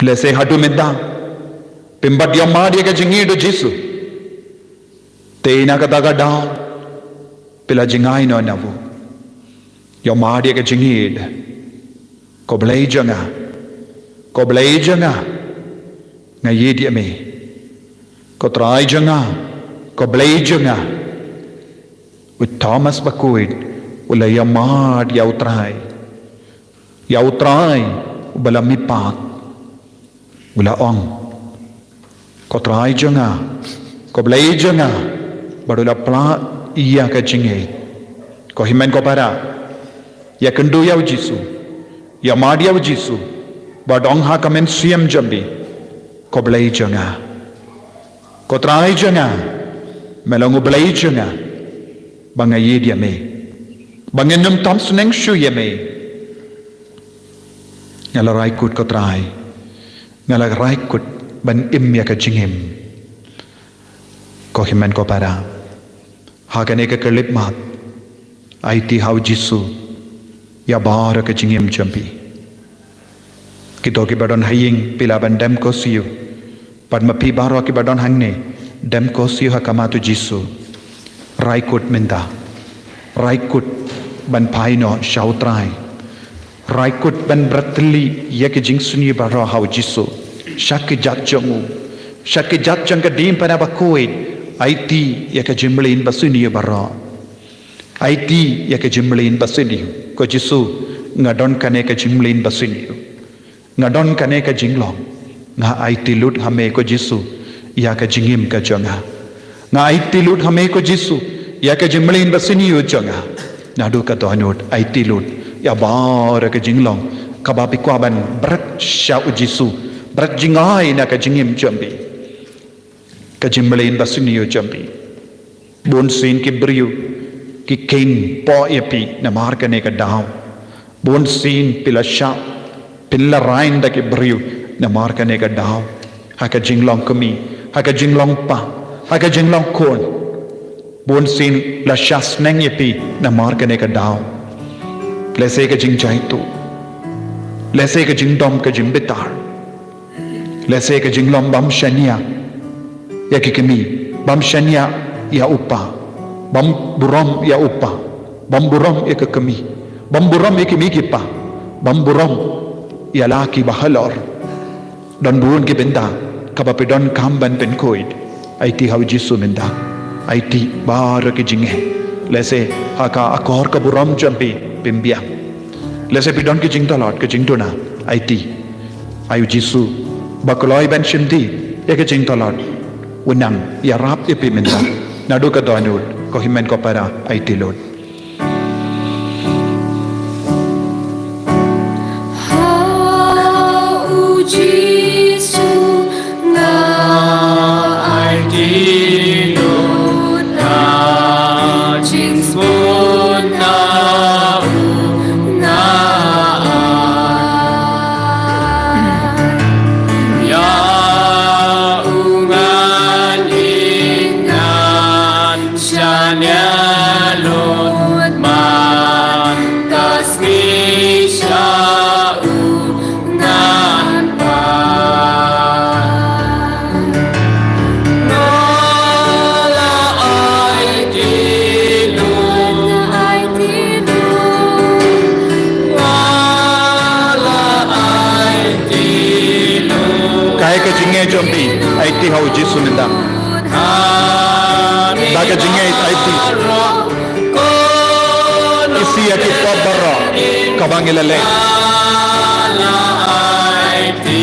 Lehse haduh mynta phim pat ïoh mad ïa ka jingïeid u Jisu. Te na kata ka daw phi la jngai noh na u. Ïoh mad ïa ka jingïeid. Ko Blei jong nga, ko Blei jong nga, nga ïeid ïa me. Ko Trai jong nga, ko Blei jong nga. U Thomas Bakhuid u la ïoh mad ïa u Trai. Ïa u Trai uba la mihpat. U la ong, ko Trai jong nga, ko Blei jong nga, bad u la pla ïa ka jingïeid. Ko hynmen ko para, ïakynduh ïa u Jisu, ïoh mad ïa u Jisu, bad ong ha ka mynsiem jong phi, ko Blei jong nga, ko Trai jong nga, me long u Blei jong nga, ba nga ïeid ïa me, ba ngin ym tam sneng shuh ïa me. Nga la rai kut ko Trai. Nga la rai kut ban im ïa ka jingim. Ko hynmen ko para, ha kane ka khyllipmat, aiti ha u Jisu ïa baroh ka jingim jong phi. Kito kiba don ha ïing phi lah ban dem ko siew. Bad ma phi baroh kiba don hangne, dem ko siew ha khmat u Jisu. Rai kut mynta. Rai kut ban phai noh sha u Trai. Rai kut ban bret thylli ïa ki jingsniew baroh ha u Jisu. Sha ki jait jong u. Sha ki jait jong ka diengphna bakhuid. Aiti ïa ka jingmlien basniew baroh. Aiti ïa ka jingmlien basniew. Ko Jisu, nga don kane ka jingmlien basniew. Nga don kane ka jinglong. Nga aiti lut ha me ko Jisu ïa ka jingim ka jong nga. Nga aiti lut ha me ko Jisu ïa ka jingmlien basniew jong nga. Naduh ka dohnud aiti lut ïa baroh ka jinglong kaba phi kwah ban bret sha u Jisu. Bret jngai na ka jingim jong phi. Ka jingmlien basniew jong phi. Bun sien ki briew ki kheiñ poh ïa phi namar kane ka daw. Bun sien phi la shah, phi la rain da ki briew namar kane ka daw. Ha ka jinglong kmie, ha ka jinglong pa, ha ka jinglong khun. Bun sien la shah sneng ïa phi namar kane ka daw. Lehse ka jingjaituh. Lehse ka jingdom ka jingbitar. Lehse ka jinglong bym shaniah ïa ki kmie, bym shaniah ïa u pa, bym burom ïa u pa, bym burom ïa ka kmie, Bym burom ïa ki mei ki pa, bym burom ïa la kiba halor. Don bun ki bynta kaba phi donkam ban pynkhuid. Aiti ha u Jisu mynta. Aiti baroh ki jingeh. Lehse ha ka akor ka burom jong phi phim biang. Lehse phi don ki jingtlot ki jingduna. Aiti ha u Jisu ba u kloi ban shimti ïa ki jingtlot. Un nang ïarap ïa phi mynta. Naduh ka dohnud, ko hynmen ko para, aiti lut. Ha u Jisu nga aiti lut, na jingsngewbha nga ai. Ïa u ngan ïeit ngan shaniah lut, man ka sngi sha u ngan pan. Nga la aiti lut, nga aiti lut, nga la aiti lut. Kaei ka jingeh jong phi, aiti ha u Jisu mynta. Da ka jingngeit aiti. Isih ïa ki pop baroh kaba ngi la leh.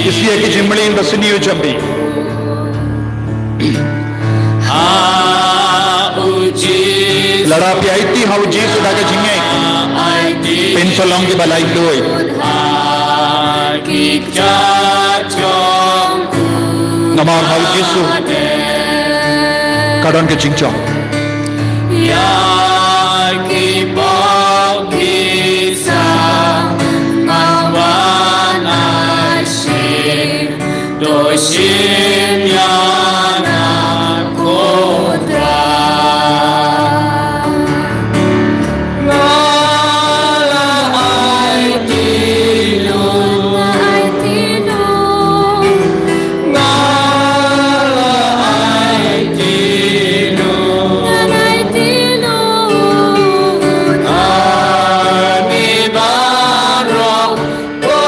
Isih ïa ki jingmlien basniew jong phi. Lada phi aiti ha u Jisu da ka jingngeit, phin sa long kiba laitluid. Namar ha u Jisu ka don ka jingjop. Ïa ki pop ki sa nga wan ai shi, to shim ïa nga ko Trai. Nga la aiti lut, nga aiti lut, nga la aiti lut, nga aiti lut. Ani baroh, ko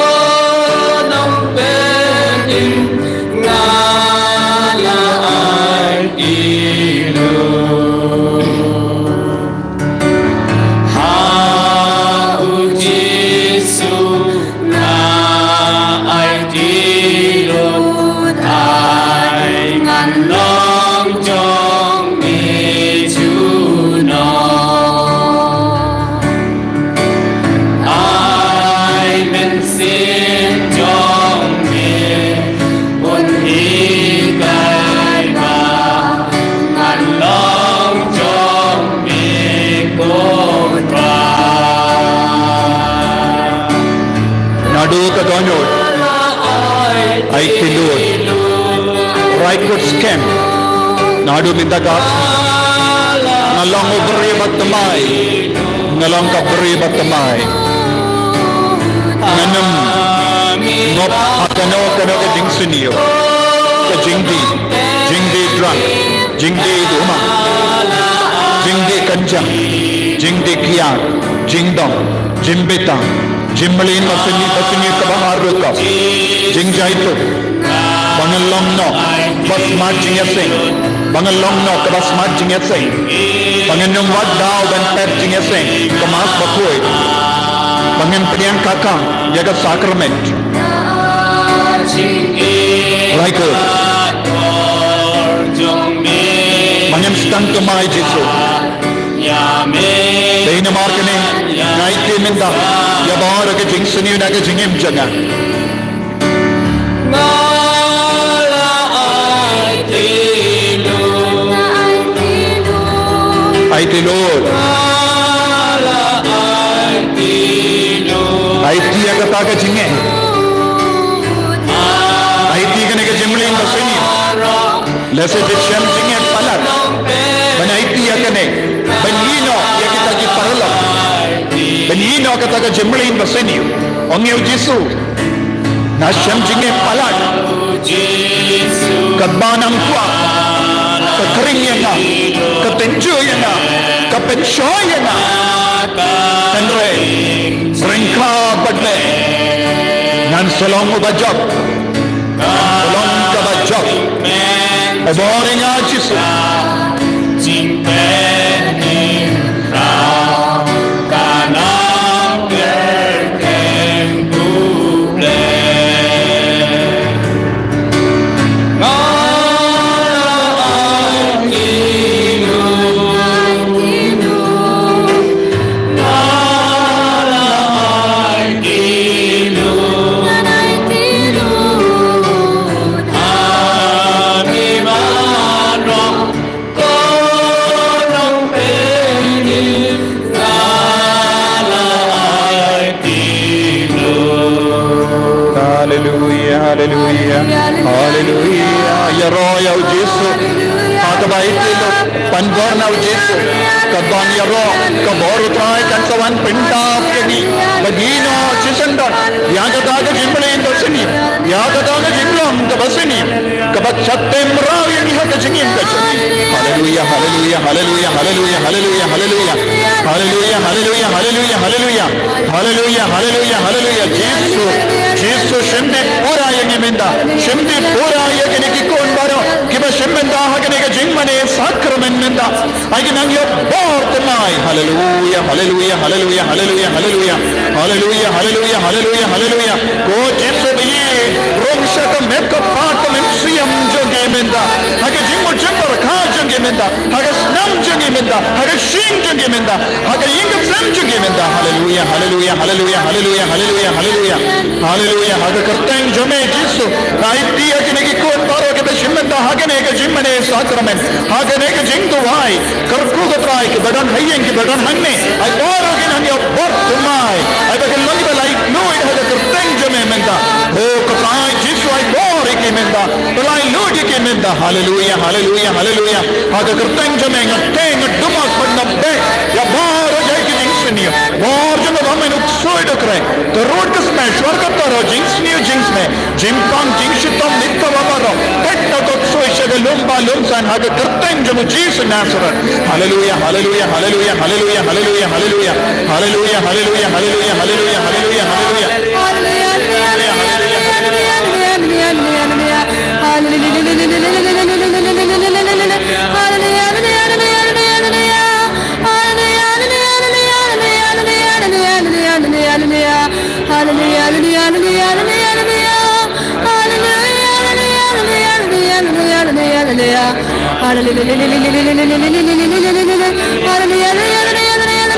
nongpynim, nga la aiti lut. Ha u Jisu nga aiti lut, ai ngan long jong me junom. Ai mynsiem jong me un hikai ba ngan long jong me ko Trai. Naduh ka dohnud, aiti lut. Raikut skhem. Naduh mynta ka, nga long u briew ba thymmai. Nga long ka briew ba thymmai. Ngam ngop ha kano kano ka jingsniew, ka jingdih, jingdih drug, jingdih duma, jingdih kynjah, jingdih kiad, jingdom, jingbit, jingmlien basniew, basniew kaba ar rukom, jingjaituh. Ba ngan long noh ba smat jingïaseng. Ba ngan long noh kaba smat jingïaseng. Ba ngan ym wad daw ban pep jingïaseng ka Mass bakhuid. Ba ngan pdiang khakam ïa ka sakrament. Raikut. Ba ngan sdang thymmai Jisu. Dei namar kane nga aiti mynta ïa baroh ka jingsniew na ka jingim jong nga. Aiti lut. Aiti ïa kata ka jingeh. Aiti kane ka jingmlien basniew. Lehse phi shem jingeh palat ban aiti ïa kane, ban ïehnoh ïa kita ki paralok, ban ïehnoh kata ka jingmlien basniew. Ong ïa u Jisu, nga shem jingeh palat. Katba nang kwah, ka khring ïa nga, ka tynjuh ïa nga, ka pynshoi ïa nga. Hynrei ryngkat bad me ngan sa long uba jop. Ngan sa long kaba jop. E bor ïa nga Jisu. Haleluia, haleluia, haleluia. Ïaroh ïa u Jisu ha kaba ïeit, pynbor na u Jisu. Ka ban ïaroh, ka bor u Trai kan sa wan pyndap ïa ngi. Ba ngin ïoh shisyndon ïa kata ka jingpynim ba sniew, ïa kata ka jinglong kaba sniew, kaba shah tymmen ïa ngi ha ka jingim ka jong ngi. Haleluia, haleluia, haleluia, haleluia, haleluia, haleluia. Haleluia, haleluia, haleluia, haleluia. Haleluia, haleluia, haleluia. Jisu, Jisu, shim dih pura ïa ngi mynta. Shim dih pura ïa kine ki khun baroh kiba shim mynta ha kane ka jingmane sakramen mynta. Ai ki nang ïoh bor thymmai. Haleluia, haleluia, haleluia, haleluia. Haleluia, haleluia, haleluia, haleluia. Ko Jisu, ba ïa rung sha ka met ka phad ka mynsiem jong ki mynta. Ha ka jingmut jingpyrkhat jong ki mynta. Ha ka snam jong ki mynta. Ha ka shyieng jong ki mynta. Ha ka ïing ka sem jong ki mynta. Haleluia, haleluia, haleluia, haleluia, haleluia, haleluia. Haleluia, ha ka kyrteng jong me Jisu. Nga aiti ïa kine ki khun baroh kiba shim mynta ha kane ka jingmane sakramen. Ha kane ka jingduwai. Kyrkhu ko Trai kiba don ha ïing kiba don hangne. Ai baroh kin nang ïoh bor thymmai. Ai ba kin long kiba laitluid ha ka kyrteng jong me mynta. O ko Trai Jisu ai bor ïa ki mynta. Ba laitluid ïa ki mynta. Haleluia, haleluia, haleluia. Ha ka kyrteng jong me nga teng nga dumak bad nga beh ïa baroh jait ki jingsniew. Bor jong nga ba men u ksuid u kreh. Ka rud ka smash war ka taro jingsniew jingsmeh. Jingpang jingshitom ïa kaba baroh. Peit na ka ksuid sha ka lum ba lum san ha ka kyrteng jong u Jisu Nasaret. Haleluia, haleluia, haleluia, haleluia, haleluia, haleluia. Haleluia, haleluia, haleluia, haleluia, haleluia, haleluia. Hallelujah, hallelujah, hallelujah, hallelujah, hallelujah,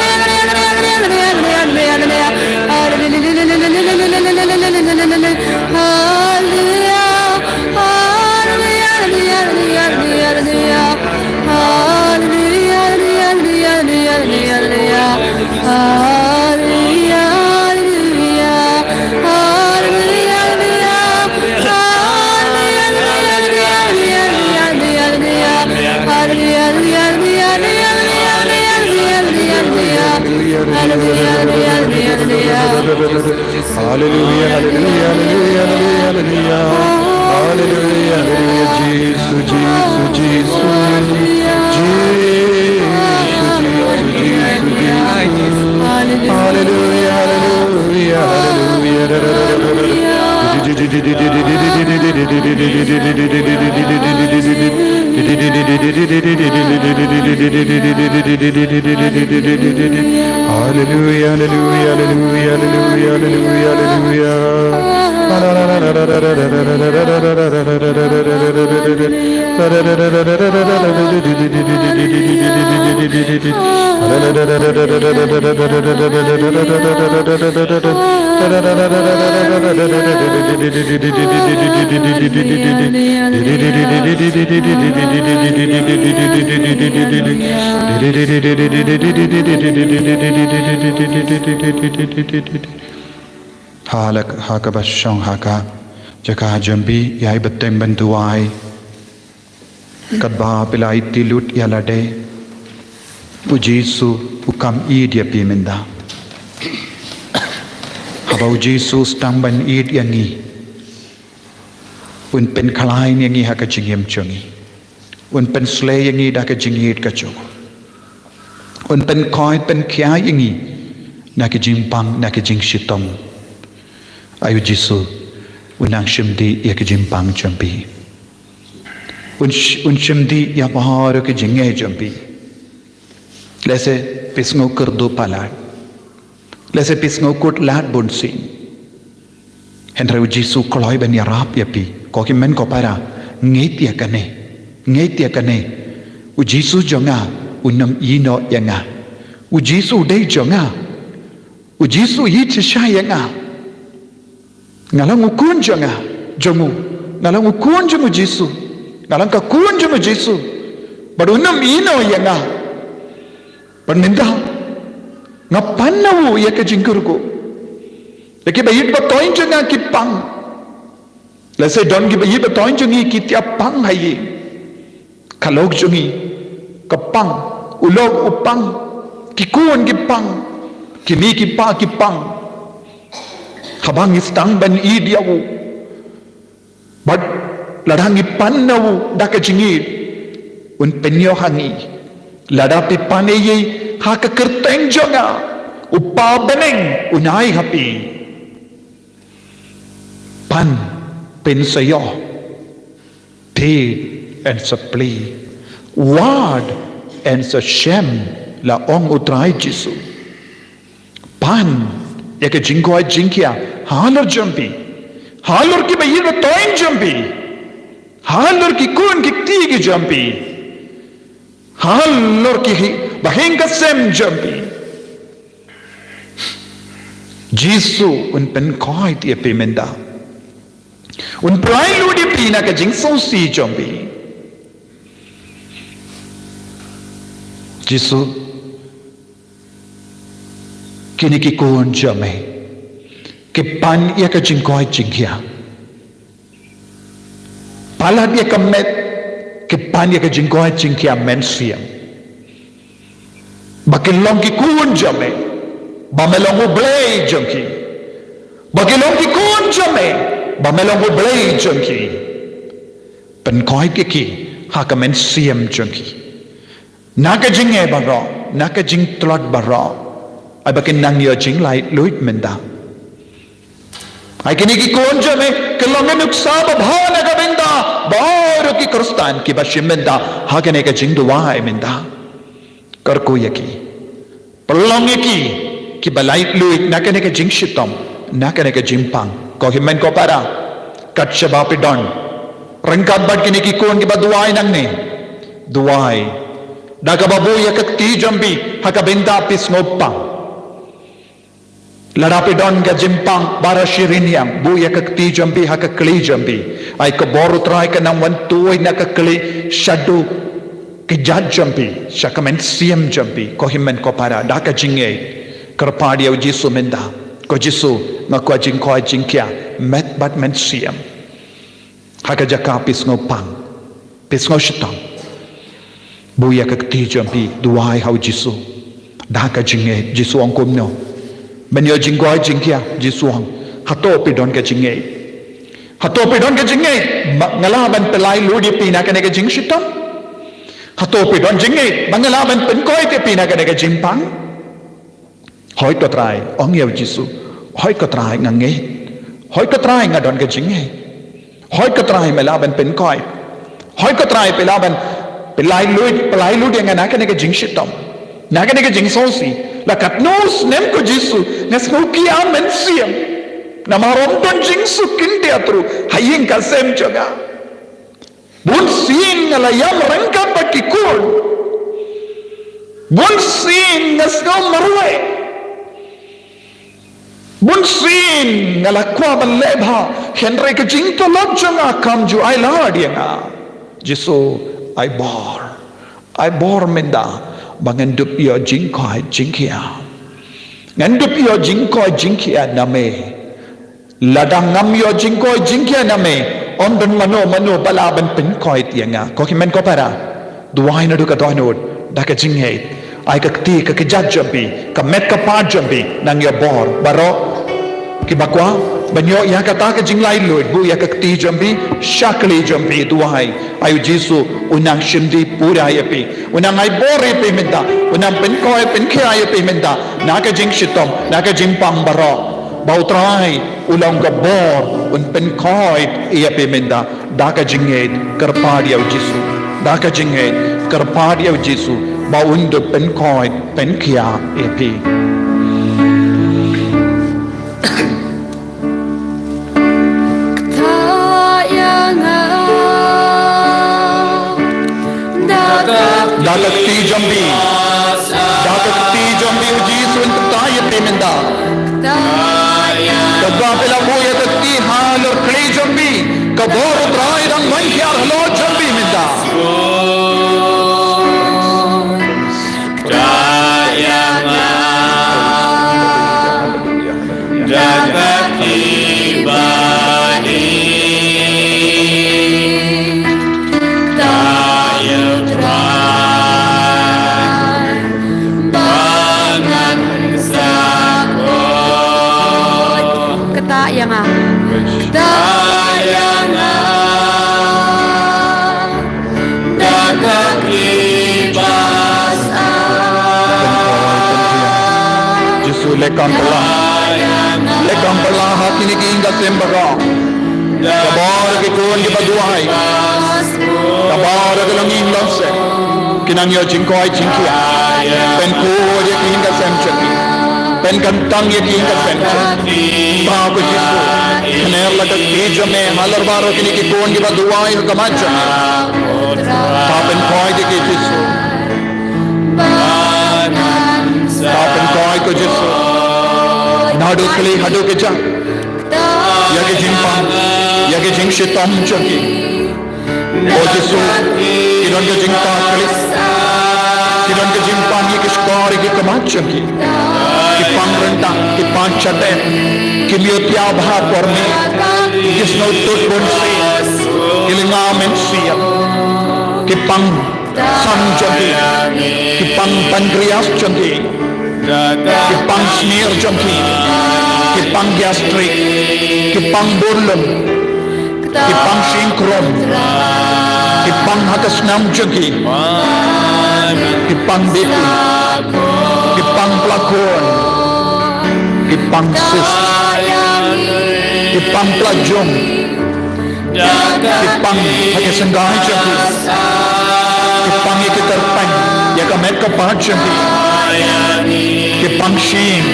hallelujah, hallelujah. Hallelujah, hallelujah, Jisu, Jisu, Jisu. Jisu, Jisu, Jisu, Jisu. Hallelujah, hallelujah, hallelujah. Hallelujah, hallelujah, hallelujah, hallelujah, hallelujah, hallelujah. Ha la, ha kaba shong ha ka jaka jong phi, ïai bteng ban duwai. Katba phi la ïeit lut ïa lade, u Jisu u kam ïeit ïa phi mynta. Haba u Jisu u sdang ban ïeit ïa ngi, un pynkhlaiñ ïa ngi ha ka jingim jong ngi. Un pynsleh ïa ngi da ka jingïeit ka jong u. Un pynkhuid pynkhia ïa ngi na ka jingpang, na ka jingshitom. Ai u Jisu un nang shim dih ïa ka jingpang jong phi. Un sh-, un shim dih ïa baroh ka jingeh jong phi. Lehse phi sngew kyrduh palat. Lehse phi sngew kut lad bun sien. Hynrei u Jisu u kloi ban ïarap ïa phi. Ko hynmen ko para, ngeit ïa kane. Ngeit ïa kane. U Jisu jong nga, un ym ïehnoh noh ïa nga. U Jisu u dei jong nga. U Jisu u ïeit shisha ïa nga. Nga long u khun jong nga, jong u. Nga long u khun jong u Jisu. Nga long ka khun jong u Jisu. Bad un ym ïehnoh ïa nga. Bad mynta nga pan na u ïa ka jingkyrkhu. Ïa kiba ïeit ba thoiñ jong nga ki pang. Lehse don kiba ïeit ba thoiñ jong ngi ki tiap pang ha ïing. Ka lok jong ngi ka pang, u lok u pang, ki khun ki pang, ki mei ki pa ki pang. Haba ngi sdang ban ïeit ïa u, bad lada ngi pan na u da ka jingïeit, un pynïoh ha ngi. Lada phi pan ei ei ha ka kyrteng jong nga, u Kpa bneng un ai ha phi. Pan, pynshai, plead and sa plie, wad and sa shem, la ong u Trai Jisu. Pan ïa ka jingkoit jingkhiah halor jong phi, halor kiba ïeit ba thoiñ jong phi, halor ki khun ki kti ki jong phi, halor ki hi-, ba hieng ka sem jong phi. Jisu un pynkoit ïa phi mynta. Un pyllait lut ïa phi na ka jingsngewsih jong phi. Jisu, kine ki khun jong me ki pan ïa ka jingkoit jingkhiah. Palat ïa ka met, ki pan ïa ka jingkoit jingkhiah mynsiem. Ba kin long ki khun jong me, ba me long u Blei jong ki. Ba kin long ki khun jong me, ba me long u Blei jong ki. Pynkoit ïa ki ha ka mynsiem jong ki. Na ka jingeh baroh, na ka jingtlot baroh, ai ba kin nang ïoh jinglaitluid mynta. Ai kine ki khun jong me kin long ka nuksa babha na ka bynta baroh ki Khristan kiba shim bynta ha kane ka jingduwai mynta. Kyrkhu ïa ki. Pynlong ïa ki kiba laitluid na kane ka jingshitom, na kane ka jingpang. Ko hynmen ko para, kat shaba phi don ryngkat bad kine ki khun kiba duwai nangne, duwai da kaba buh ïa ka kti jong phi ha ka bynta phi sngewpang. Lada phi don ka jingpang, para shi rynïeng, buh ïa ka kti jong phi ha ka kli jong phi. Ai ka bor u Trai kan nang wan tuid na ka kli shaduh ka jait jong phi, sha ka mynsiem jong phi, ko hynmen ko para, da ka jingngeit. Kyrpad ïa u Jisu mynta. Ko Jisu, nga kwah jingkoit jingkhiah met bad mynsiem. Ha ka jaka phi sngewpang, phi sngewshitom, buh ïa ka kti jong phi, duwai ha u Jisu. Da ka jingngeit. Jisu ong kumno? Ban ïoh jingkoit jingkhiah, Jisu ong, hato phi don ka jingngeit? Hato phi don ka jingngeit ba nga lah ban pyllait lut ïa phi na kane ka jingshitom? Hato phi don jingngeit ba nga lah ban pynkoit ïa phi na kane ka jingpang? Hooid ko Trai, ong ïa u Jisu. Hooid ko Trai, nga ngeit. Hooid ko Trai, nga don ka jingngeit. Hooid ko Trai, me lah ban pynkoit. Hooid ko Trai, phi lah ban pyllait lut, pyllait lut ïa nga na kane ka jingshitom, na kane ka jingsngewsih. La katno snem ko Jisu nga sngew khia mynsiem. Namar ym don jingsuk kyndiat ruh ha ïing ka sem jong nga. Bun sien nga la ïam ryngkat bad ki khun. Bun sien nga sngew marwei. Bun sien nga la kwah ban leh bha, hynrei ka jingtylli jong nga kam ju ai lad ïa nga. Jisu, ai bor. Ai bor mynta ba ngan dup ïoh jingkoit jingkhiah. Ngan dup ïoh jingkoit jingkhiah na me. Lada ngam ïoh jingkoit jingkhiah na me, ym don mano mano ba lah ban pynkoit ïa nga. Ko hynmen ko para, duwai naduh ka dohnud da ka jingngeit. Ai ka kti ka kjat jong phi, ka met ka phad jong phi, nang ïoh bor. Baroh kiba kwah, Ban ïoh ïa kata ka jinglaitluid, buh ïa ka kti jong phi, shakri jong phi, duwai. Ai u Jisu, u nang shim dih pura ïa phi. U nang ai bor ïa phi mynta. U nang pynkhoi, pynkhia ïa phi mynta. Na ka jingshitom, na ka jingpang baroh. Ba u Trai, u long ka bor, un pynkhoi ïa phi mynta. Da ka jingngeit, kyrpad ïa u Jisu. Da ka jingngeit, kyrpad ïa u Jisu. Ba un da pynkhoi, pynkhia ïa phi. Kata ïa nga. Da ka kti jong phi. Da ka kti jong phi u Jisu un kata ïa phi mynta. Kata ïa. Kaba phi la buh ïa ka kti halor kti jong phi. Ka bor u Trai dang wan hiar halor jong phi mynta. Kata ïa nga. Da ka kti ba dih. Kata ïa u Trai ba ngan sa koit. Kata ïa nga. Kata ïa nga. Da ka kti ba sa. Jisu, leh kam pala. Leh kam pala ha kine ki ïing ka sem baroh. Ka bor ki khun kiba duwai. Ka bor ka longïing longsem. Ki nang ïoh jingkoit jingkhiah. Pynkyntang ïa ki ïing ka sem jong ki. Pynkyntang ïa ki ïing ka sem jong ki. Ba ko Jisu. Khner la ka kti jong me halor baroh kine ki khun kiba duwai ha khmat jong me. Ba pynkoit ïa ki Jisu. Ba pynkoit ko Jisu. Naduh khlieh haduh kjat. Ïa ki jingpang, ïa ki jingshitom jong ki. O Jisu, ki don ka jingpang khlieh. Ki don ka jingpang ïa ki shkor ïa ki khmat jong ki. Ki pang ryndah, ki pang shadem. Kim ïoh thiah bha por ne. Ki sngewthuh bun sien. Ki lynga mynsiem. Ki pang sang jong ki, ki pang pancreas jong ki, ki pang smear jong ki, ki pang gastric, ki pang bun lum, ki pang shyieng krum, ki pang ha ka snam jong ki, ki pang B P, ki pang pla khun, ki pang cyst, ki pang pla jong. Ki pang ha ki syndah jong ki. Ki pang ïa ki tyrpeng ïa ka met ka phad jong ki. Ki pang shyieng,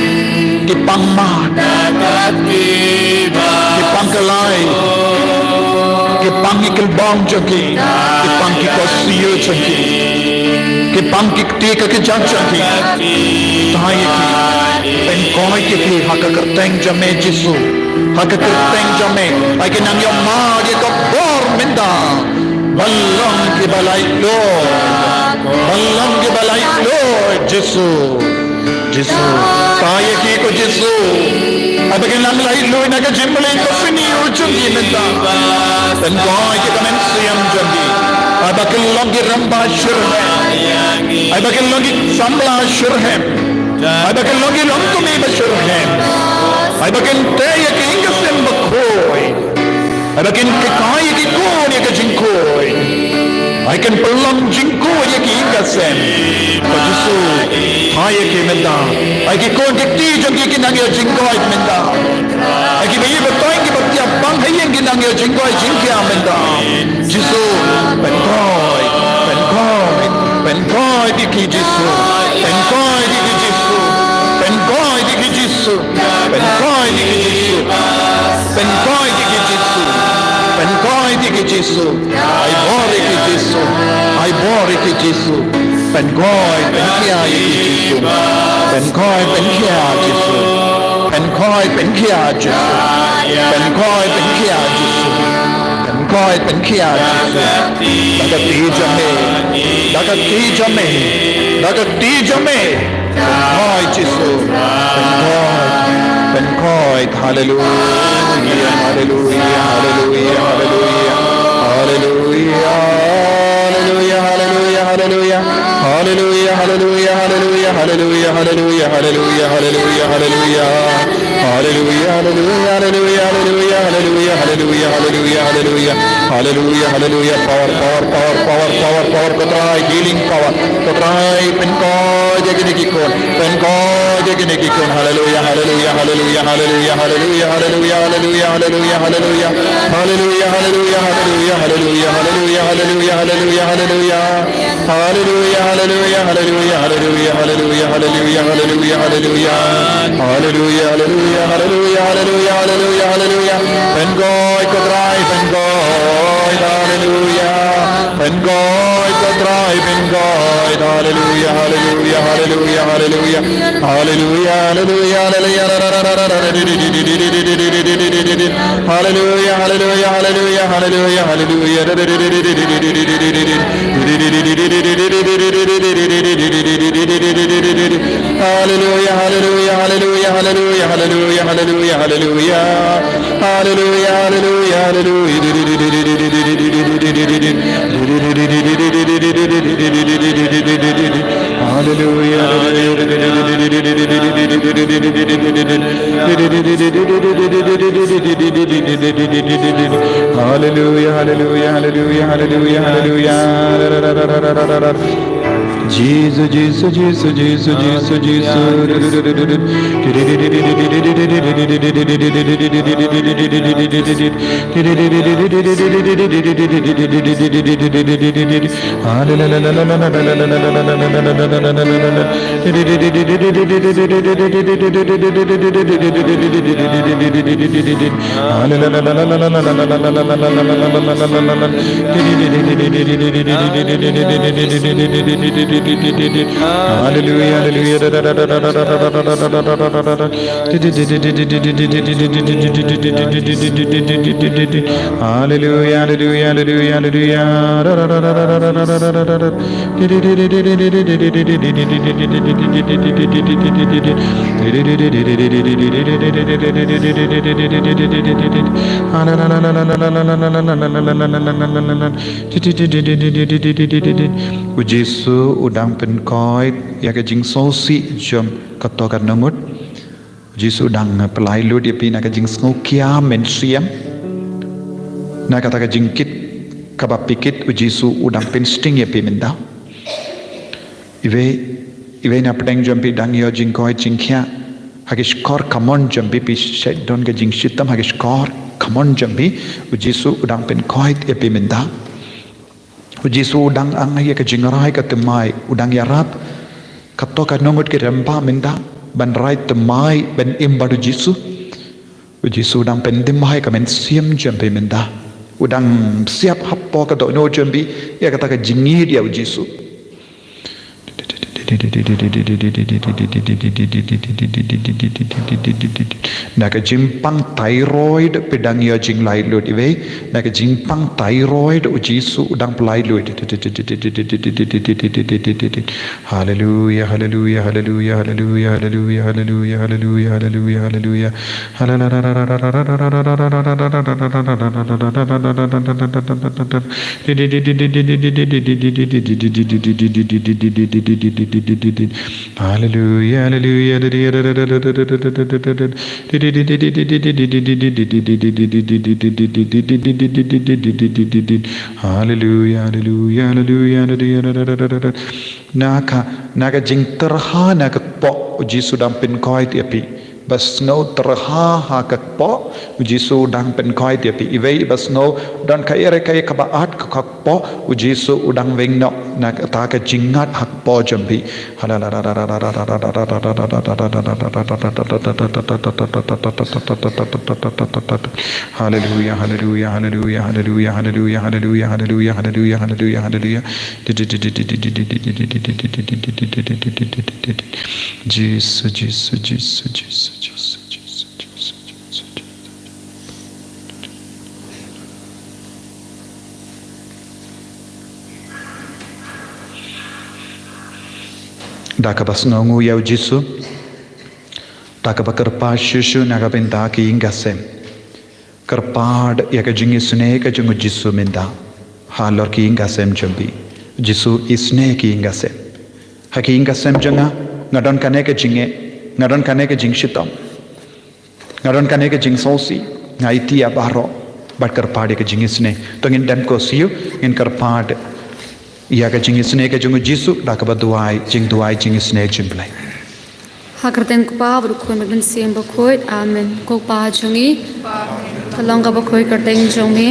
ki pang mad, ki pang kalai, ki pang ïa ki lbong jong ki, ki pang ki korsiew jong ki, ki pang ki kti ka kjat jong ki. Kta ïa ki, pynkoit ïa ki ha ka kyrteng jong me Jisu. Ha ka kyrteng jong me, ai ki nang ïoh mad ïa ka bor mynta. Ban long kiba laitluid. Ban long kiba laitluid, Jisu. Jisu. Kta ïa ki ko Jisu. Ai ba kin nang laitluid na ka jingpyllait ka pyni u jong ki mynta. Pynkoit ïa ka mynsiem jong ki. Ai ba kin long ki rangbah shitrhem. Ai ba kin long ki samla shitrhem. Ai ba kin long ki longkmie ba shitrhem. Ai ba kin tei ïa ki ïing ka sem bakhuid. Ai ba kin hikai ïa ki khun ïa ka jingkhuid. Ai kin pynlong jingkhuid ïa ki ïing ka sem. Ko Jisu, ai ïa ki mynta. Ai ki khun ki kti jong ki kin nang ïoh jingkoit mynta. Ai ki ba ïeit ba toiñ ki ba thiah bang ha ïing kin nang ïoh jingkoit jingkhiah mynta. Jisu, pynkoit, pynkoit, pynkoit ïa ki Jisu. Pynkoit ïa ki Jisu. Pynkoit ïa ki Jisu. Pynkoit ïa ki Jisu. Pynkoit ïa ki Jisu. Pynkoit ïa ki Jisu. Ai bor ïa ki Jisu. Ai bor ïa ki Jisu. Pynkoit, pynkhiah ïa ki Jisu. Pynkoit, pynkhiah Jisu. Pynkoit, pynkhiah Jisu. Pynkoit, pynkhiah Jisu. Pynkoit, pynkhiah Jisu. Da ka kti jong me. Da ka kti jong me. Da ka kti jong me. Pynkoit Jisu. Pynkoit. Pynkoit. Haleluia. Haleluia. Haleluia. Haleluia. Haleluia. Haleluia. Haleluia. Haleluia. Haleluia. Haleluia. Haleluia. Haleluia. Haleluia. Haleluia. Haleluia. Haleluia. Hallelujah, hallelujah, hallelujah, hallelujah, hallelujah, hallelujah, hallelujah, hallelujah, hallelujah, hallelujah. Power, power, power, power, power, power, ko Trai, healing power. Ko Trai, pynkhiah ïa kine ki khun, pynkhiah ïa kine ki khun. Hallelujah, hallelujah, hallelujah, hallelujah, hallelujah, hallelujah, hallelujah, hallelujah, hallelujah. Hallelujah, hallelujah, hallelujah, hallelujah, hallelujah, hallelujah, hallelujah, hallelujah. Hallelujah, hallelujah, hallelujah, hallelujah, hallelujah, hallelujah, hallelujah, hallelujah. Hallelujah, hallelujah, hallelujah, hallelujah, hallelujah, hallelujah. Pynkhiah ko Trai, pynkhiah, hallelujah. Pynkhiah ko Trai, pynkhiah, hallelujah, hallelujah, hallelujah, hallelujah. Hallelujah, hallelujah, hallelujah. Hallelujah, hallelujah, hallelujah, hallelujah, hallelujah. Hallelujah, hallelujah, hallelujah, hallelujah, hallelujah, hallelujah, hallelujah. Hallelujah, hallelujah, hallelujah. Hallelujah, hallelujah, hallelujah, hallelujah, hallelujah. Hallelujah, hallelujah, hallelujah, hallelujah, hallelujah. Jesus, Jesus, Jesus, Jesus, Jesus, Jesus. Hallelujah, hallelujah. Hallelujah, hallelujah, hallelujah, hallelujah. U Jisu u dang pynkhiah ïa ka jingsngewsih jong kato ka nongut. U Jisu u dang pyllait lut ïa phi na ka jingsngewkhia mynsiem. Na kata ka jingkit kaba phi kit, u Jisu u dang pynsting ïa phi mynta. Iwei, iwei na pdeng jong phi dang ïoh jingkoit jingkhiah ha ki shkor kamon jong phi, phi shait don ka jingshitom ha ki shkor kamon jong phi, u Jisu u dang pynkhiah ïa phi mynta. U Jisu u dang ang ïa ka jingrai ka thymmai, u dang ïarap kato ka nongut ka rem ba mynta ban rai thymmai ban im bad u Jisu. U Jisu u dang pynthymmai ka mynsiem jong phi mynta. U dang siap hapoh ka dohnud jong phi ïa kata ka jingïeit ïa u Jisu. Na ka jingpang thyroid phi dang ïoh jinglait lut iwei. Na ka jingpang thyroid u Jisu u dang pyllait lut. Hallelujah, hallelujah, hallelujah, hallelujah, hallelujah, hallelujah, hallelujah, hallelujah, hallelujah. Hallelujah, hallelujah, hallelujah. Hallelujah, hallelujah, hallelujah, hallelujah. Na ka, na ka jingtyrha na ka kpoh, u Jisu dang pynkhiah ïa phi. Ba sngew tyrha ha ka kpoh, u Jisu u dang pynkhiah ïa phi. Iwei ba sngew don kaei re kaei kaba at ha ka kpoh, u Jisu u dang weng noh na kata ka jingat ha kpoh jong phi. Hallelujah, hallelujah, hallelujah, hallelujah, hallelujah, hallelujah. Jisu, Jisu, Jisu, Jisu, Jisu, Jisu, Jisu, Jisu. Da kaba sngewnguh ïa u Jisu, da kaba kyrpad shuh shuh na ka bynta ki ïing ki sem. Kyrpad ïa ka jingisynei ka jong u Jisu mynta halor ki ïing ki sem jong phi. Jisu, isynei ki ïing ki sem. Ha ki ïing ki sem jong nga, nga don kane ka jingeh, nga don kane ka jingshitom. Nga don kane ka jingsngewsih, nga ïeit ïa baroh, bad kyrpad ïa ka jingisynei. To ngin dem ko siew, ngin kyrpad ïa ka jingisynei ka jong u Jisu da kaba duwai, jingduwai jingisynei jong u Blei. Ha ka kyrteng u Kpa bad u Khun bad u Mynsiem Bakhuid. Amen. Ko Kpa jong ngi, ka long kaba khuid ka kyrteng jong me.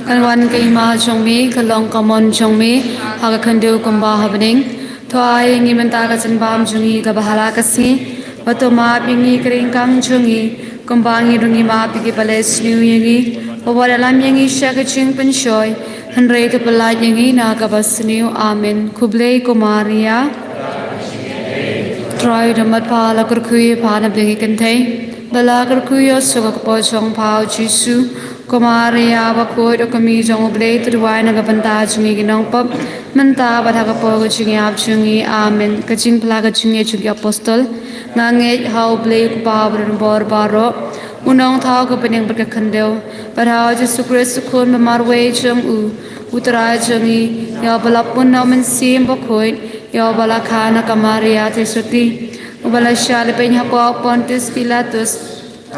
Kan wan ka hima jong me, ka long ka mon jong me ha ka khyndew kumba ha bneng. To ai ïa ngi mynta ka jingbam jong ngi kaba ha la ka sngi. Bad to map ïa ngi ka ryngkang jong ngi, kumba ngi ruh ngi map ïa kiba leh sniew ïa ngi. Bad wat ïalam ïa ngi sha ka jingpynshoi, hynrei to pyllait ïa ngi na kaba sniew. Amen. Khublei ko Maria, Trai u don bad pha, la kyrkhu ïa pha na bneng ki kynthei, bad la kyrkhu ïa u suk ka kpoh jong pha u Jisu. Ko Maria bakhuid, ko Kmie jong u Blei, to duwai na ka bynta jong ngi ki nongpop, mynta bad ha ka por ka jingïap jong ngi. Amen. Ka jingphla ka jong ngi jong ki apostol. Nga ngeit ha u Blei u Kpa badonbor baroh, u nongthaw ka bneng bad ka khyndew, bad ha u Jisu Khrist u Khun ba marwei jong u, u Trai jong ngi, ïa uba la pun na u Mynsiem Bakhuid, ïa uba la kha na ka Maria Theisotti, uba la shah lehbeiñ hapoh Pontius Pilatus,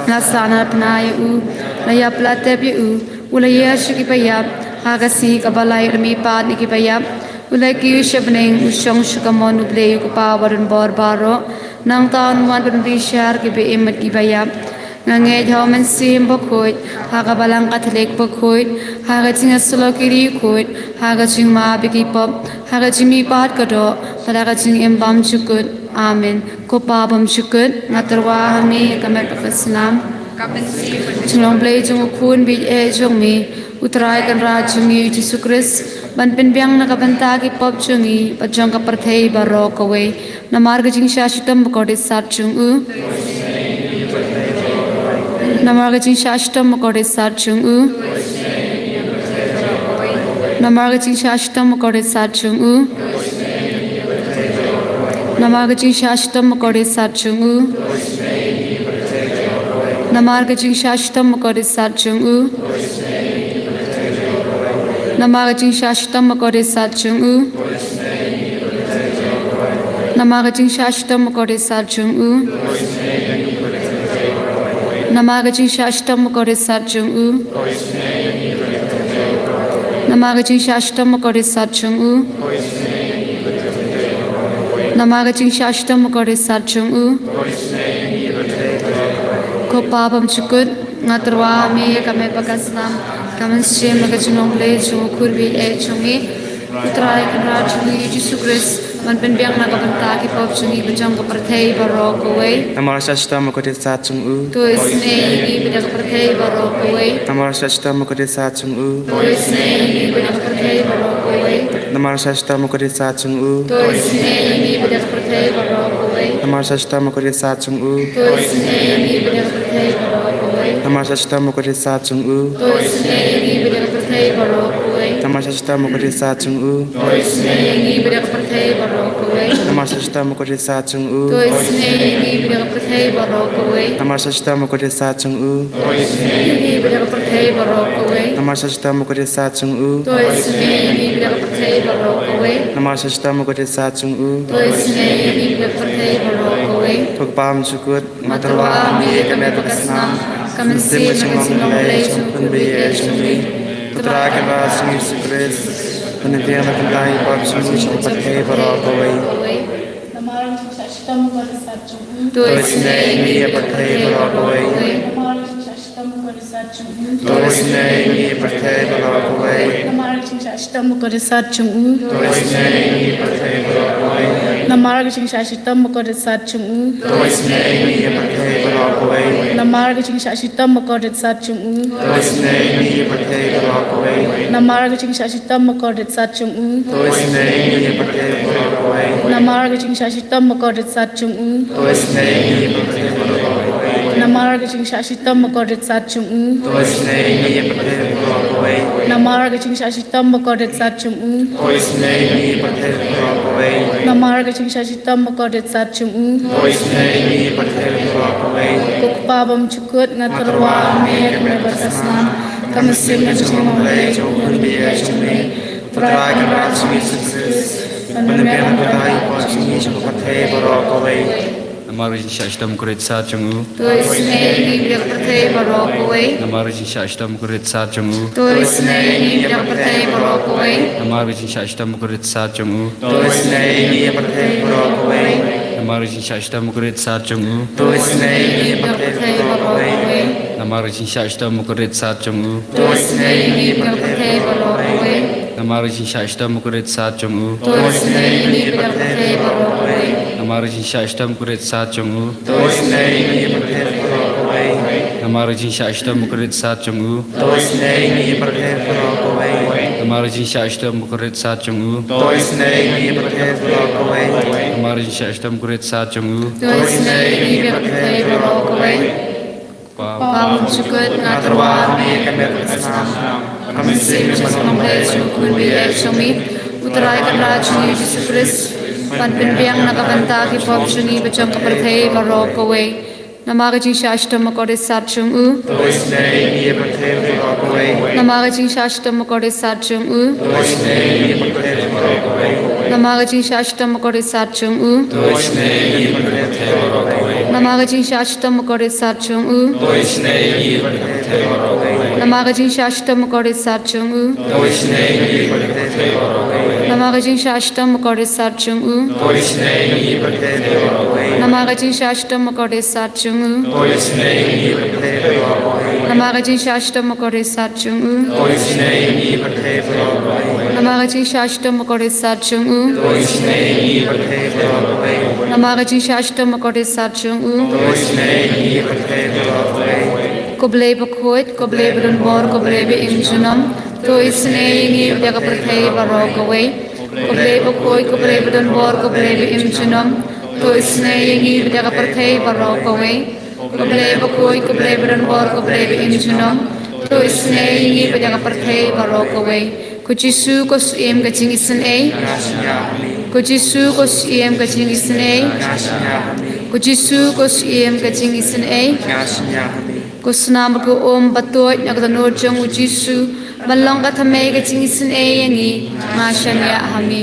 la sahnarphna ïa u, la ïap la tep ïa u, u la ïaid sha kiba ïap, ha ka sngi kaba lai u la mihpat na kiba ïap, u la kiew sha bneng, u shong sha kamon u Blei u Kpa badonbor baroh. Nangta un wan ban bishar kiba im bad kiba ïap. Nga ngeit ha u Mynsiem Bakhuid, ha ka Balang Katholik bakhuid, ha ka jingïasyllok ki riewkhuid, ha ka jingmap ïa ki pop, ha ka jingmihpat ka doh, bad ha ka jingim bymjukut. Amen. Ko Pa bymjukut, nga tyrwa ha me ïa ka met bad ka snam, ka jinglong Blei jong u Khun ba ïeit eh jong me, u Trai Kynrad jong ngi u Jisu Khrist, ban pynbiang na ka bynta ki pop jong ngi bad jong ka pyrthei baroh kawei. Namar ka jingshah shitom bakordit sat jong u. Namar ka jingshah shitom bakordit sat jong u. Namar ka jingshah shitom bakordit sat jong u. Namar ka jingshah shitom bakordit sat jong u. Namar ka jingshah shitom bakordit sat jong u. Namar ka jingshah shitom bakordit sat jong u. Namar ka jingshah shitom bakordit sat jong u. Namar ka jingshah shitom bakordit sat jong u. Namar ka jingshah shitom bakordit sat jong u. Namar ka jingshah shitom bakordit sat jong u. Ko Pa bymjukut, nga tyrwa ha me ïa ka met bad ka snam, ka mynsiem bad ka jinglong Blei jong u Khun ba ïeit eh jong me, u Trai Kynrad jong ngi u Jisu Khrist, ban pynbiang na ka bynta ki pop jong ngi bad jong ka pyrthei baroh kawei. Namar ka jingshah shitom bakordit sat jong u. To isynei ïa ngi bad ïa ka pyrthei baroh kawei. Namar ka jingshah shitom bakordit sat jong u. To isynei ïa ngi bad ïa ka pyrthei baroh kawei. Namar ka jingshah shitom bakordit sat jong u. To isynei ïa ngi bad ïa ka pyrthei baroh kawei. Namar ka jingshah shitom bakordit sat jong u. To isynei ïa ngi bad ïa ka pyrthei baroh kawei. Namar ka jingshah shitom bakordit sat jong u. To isynei ïa ngi bad ïa ka pyrthei baroh kawei. Namar ka jingshah shitom bakordit sat jong u. To isynei ïa ngi bad ïa ka pyrthei baroh kawei. Namar ka jingshah shitom bakordit sat jong u. To isynei ïa ngi bad ïa ka pyrthei baroh kawei. Namar ka jingshah shitom bakordit sat jong u. To isynei ïa ngi bad ïa ka pyrthei baroh kawei. Namar ka jingshah shitom bakordit sat jong u. To isynei ïa ngi bad ïa ka pyrthei baroh kawei. Namar ka jingshah shitom bakordit sat jong u. To isynei ïa ngi bad ïa ka pyrthei baroh kawei. Ko Pa bymjukut, nga tyrwa ha me ïa ka met bad ka snam, ka mynsiem bad ka jinglong Blei jong u Khun ba ïeit eh jong me, u Trai Kynrad jong ngi u Jisu Khrist, ban pynbiang na ka bynta ki pop jong ngi bad jong ka pyrthei baroh kawei. Namar ka jingshah shitom bakordit sat jong u. To isynei ïa ngi bad ïa ka pyrthei baroh kawei. Namar ka jingshah shitom bakordit sat jong u. To isynei ïa ngi bad ïa ka pyrthei baroh kawei. Namar ka jingshah shitom bakordit sat jong u. To isynei ïa ngi bad ïa ka pyrthei baroh kawei. Namar ka jingshah shitom bakordit sat jong u. To isynei ïa ngi bad ïa ka pyrthei baroh kawei. Namar ka jingshah shitom bakordit sat jong u. To isynei ïa ngi bad ïa ka pyrthei baroh kawei. Namar ka jingshah shitom bakordit sat jong u. To isynei ïa ngi bad ïa ka pyrthei baroh kawei. Namar ka jingshah shitom bakordit sat jong u. To isynei ïa ngi bad ïa ka pyrthei baroh kawei. Namar ka jingshah shitom bakordit sat jong u. To isynei ïa ngi bad ïa ka pyrthei baroh kawei. Namar ka jingshah shitom bakordit sat jong u. To isynei ïa ngi bad ïa ka pyrthei baroh kawei. Namar ka jingshah shitom bakordit sat jong u. To isynei ïa ngi bad ïa ka pyrthei baroh kawei. Ko Kpa bymjukut, nga tyrwa ha me ïa ka met bad ka snam, ka mynsiem bad ka jinglong Blei jong u Khun ba ïeit eh jong me, u Trai Kynrad jong ngi u Jisu Khrist, ban pynbiang na ka bynta ki pop jong ngi bad jong ka pyrthei baroh kawei. Namar ka jingshah shitom bakordit sat jong u. To isynei ïa ngi bad ïa ka pyrthei baroh kawei. Namar ka jingshah shitom bakordit sat jong u. To isynei ïa ngi bad ïa ka pyrthei baroh kawei. Namar ka jingshah shitom bakordit sat jong u. To isynei ïa ngi bad ïa ka pyrthei baroh kawei. Namar ka jingshah shitom bakordit sat jong u. To isynei ïa ngi bad ïa ka pyrthei baroh kawei. Namar ka jingshah shitom bakordit sat jong u. To isynei ïa ngi bad ïa ka pyrthei baroh kawei. Namar ka jingshah shitom bakordit sat jong u. To isynei ïa ngi bad ïa ka pyrthei baroh kawei. Namar ka jingshah shitom bakordit sat jong u. To isynei ïa ngi bad ïa ka pyrthei baroh kawei. Namar ka jingshah shitom bakordit sat jong u. To isynei ïa ngi bad ïa ka pyrthei baroh kawei. Namar ka jingshah shitom bakordit sat jong u. To isynei ïa ngi bad ïa ka pyrthei baroh kawei. Namar ka jingshah shitom bakordit sat jong u. To isynei ïa ngi bad ïa ka pyrthei baroh kawei. Kpa, Kpa bymjukut, nga tyrwa ha me ka met ka snam, ka mynsiem jong u Nongpynim jong u Khun ba ïeit jong me, U Trai Kynrad jong ngi U Jisu Khrist, ban pynbiang na ka bynta ki pop jong ngi bad jong ka pyrthei baroh kawei. Namar ka jingshah shitom bakordit sat jong u. To isynei ïa ngi bad ïa ka pyrthei baroh kawei. Namar ka jingshah shitom bakordit sat jong u. To isynei ïa ngi bad ïa ka pyrthei baroh kawei. Namar ka jingshah shitom bakordit sat jong u. To isynei ïa ngi bad ïa ka pyrthei baroh kawei. Namar ka jingshah shitom bakordit sat jong u. To isynei ïa ngi bad ïa ka pyrthei baroh kawei. Namar ka jingshah shitom bakordit sat jong u. To isynei ïa ngi bad ïa ka pyrthei baroh kawei. Namar ka jingshah shitom bakordit sat jong u. To isynei ïa ngi bad ïa ka pyrthei baroh kawei. Namar ka jingshah shitom bakordit sat jong u. To isynei ïa ngi bad ïa ka pyrthei baroh kawei. Namar ka jingshah shitom bakordit sat jong u. To isynei ïa ngi bad ïa ka pyrthei baroh kawei. Namar ka jingshah shitom bakordit sat jong u. To isynei ïa ngi bad ïa ka pyrthei baroh kawei. Namar ka jingshah shitom bakordit sat jong u. To isynei ïa ngi bad ïa ka pyrthei baroh kawei. Ko Blei bakhuid, ko Blei badonbor, ko Blei ba-im junom, to isynei ïa ngi bad ïa ka pyrthei baroh kawei. Ko Blei bakhuid, ko Blei badonbor, ko Blei ba-im junom, to isynei ïa ngi bad ïa ka pyrthei baroh kawei. Ko Blei bakhuid, ko Blei badonbor, ko Blei ba-im junom, to isynei ïa ngi bad ïa ka pyrthei baroh kawei. Ko Jisu, ko Syiem ka jingisynei. Ko Jisu, ko Syiem ka jingisynei. Ko Jisu, ko Syiem ka jingisynei. Ko snam bad ko um ba tuid na ka dohnud jong U Jisu, ban long ka thymmei ka jingisynei ïa ngi, nga shaniah ha me.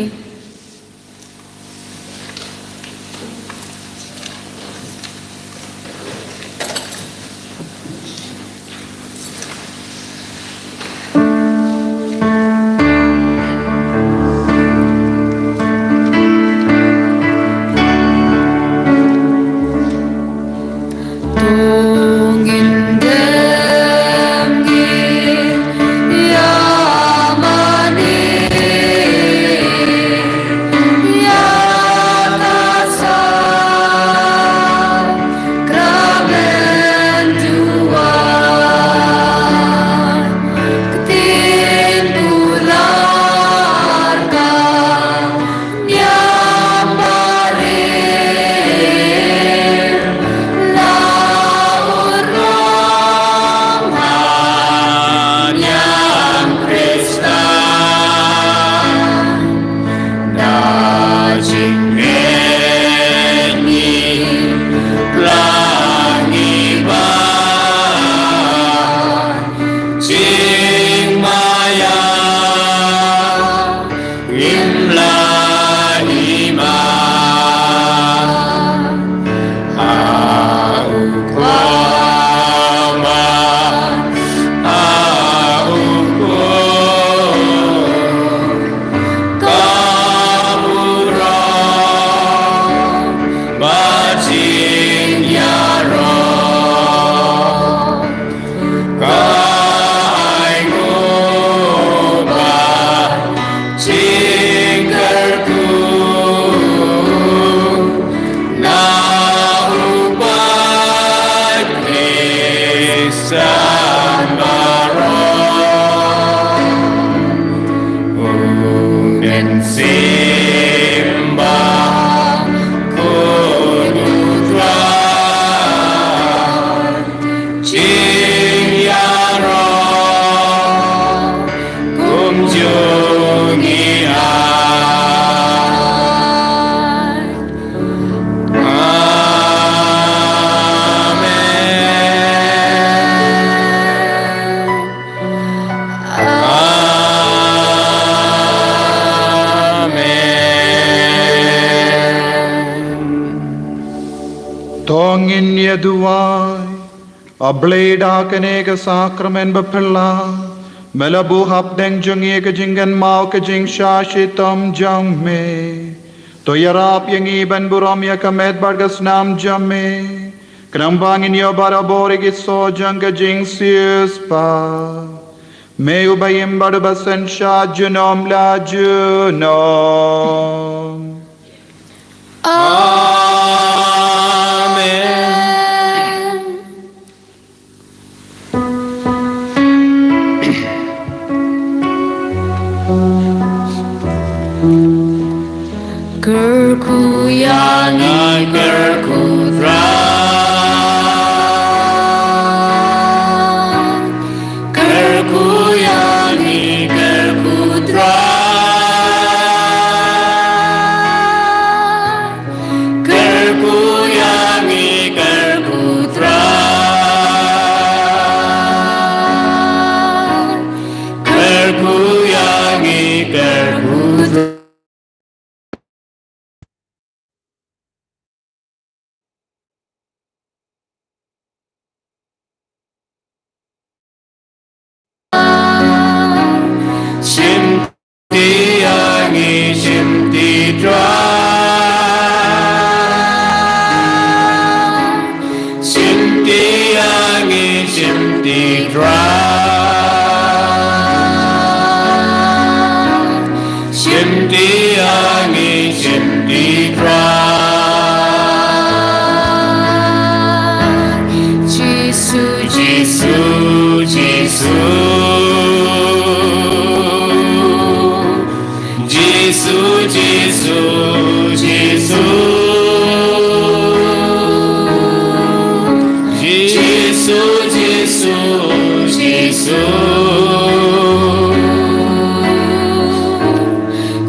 To ngin ïa duwai. A Blei, da kane ka sakramen baphylla, me la buh hapdeng jong ngi ka jingkynmaw ka jingshah shitom jong me. To ïarap ïa ngi ban burom ïa ka met bad ka snam jong me, khnang ba ngin ïoh barabor ïa ki soh jong ka jingsiewspah. Me uba im bad uba synshar junom la junom. Amen. Kyrkhu ïa ngi, kyrkhu Trai. Kyrkhu ïa ngi, kyrkhu Trai. Kyrkhu ïa ngi, kyrkhu Trai. Kyrkhu ïa ngi, kyrkhu Trai. Shim ti ïa ngi, shim ti Trai. Shim ti ïa ngi, shim ti Trai. Shim ti ïa ngi, shim ti Trai. Jisu, Jisu, Jisu. Jisu, Jisu, Jisu. Jisu, Jisu, Jisu.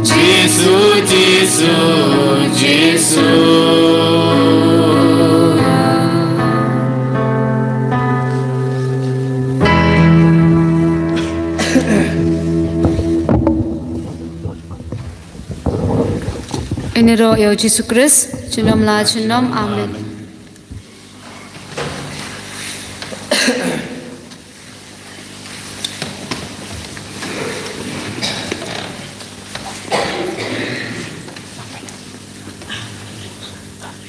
Jisu, Jisu, Jisu. Ngin ïaroh ïa u Jisu Khrist, junom la junom, amen.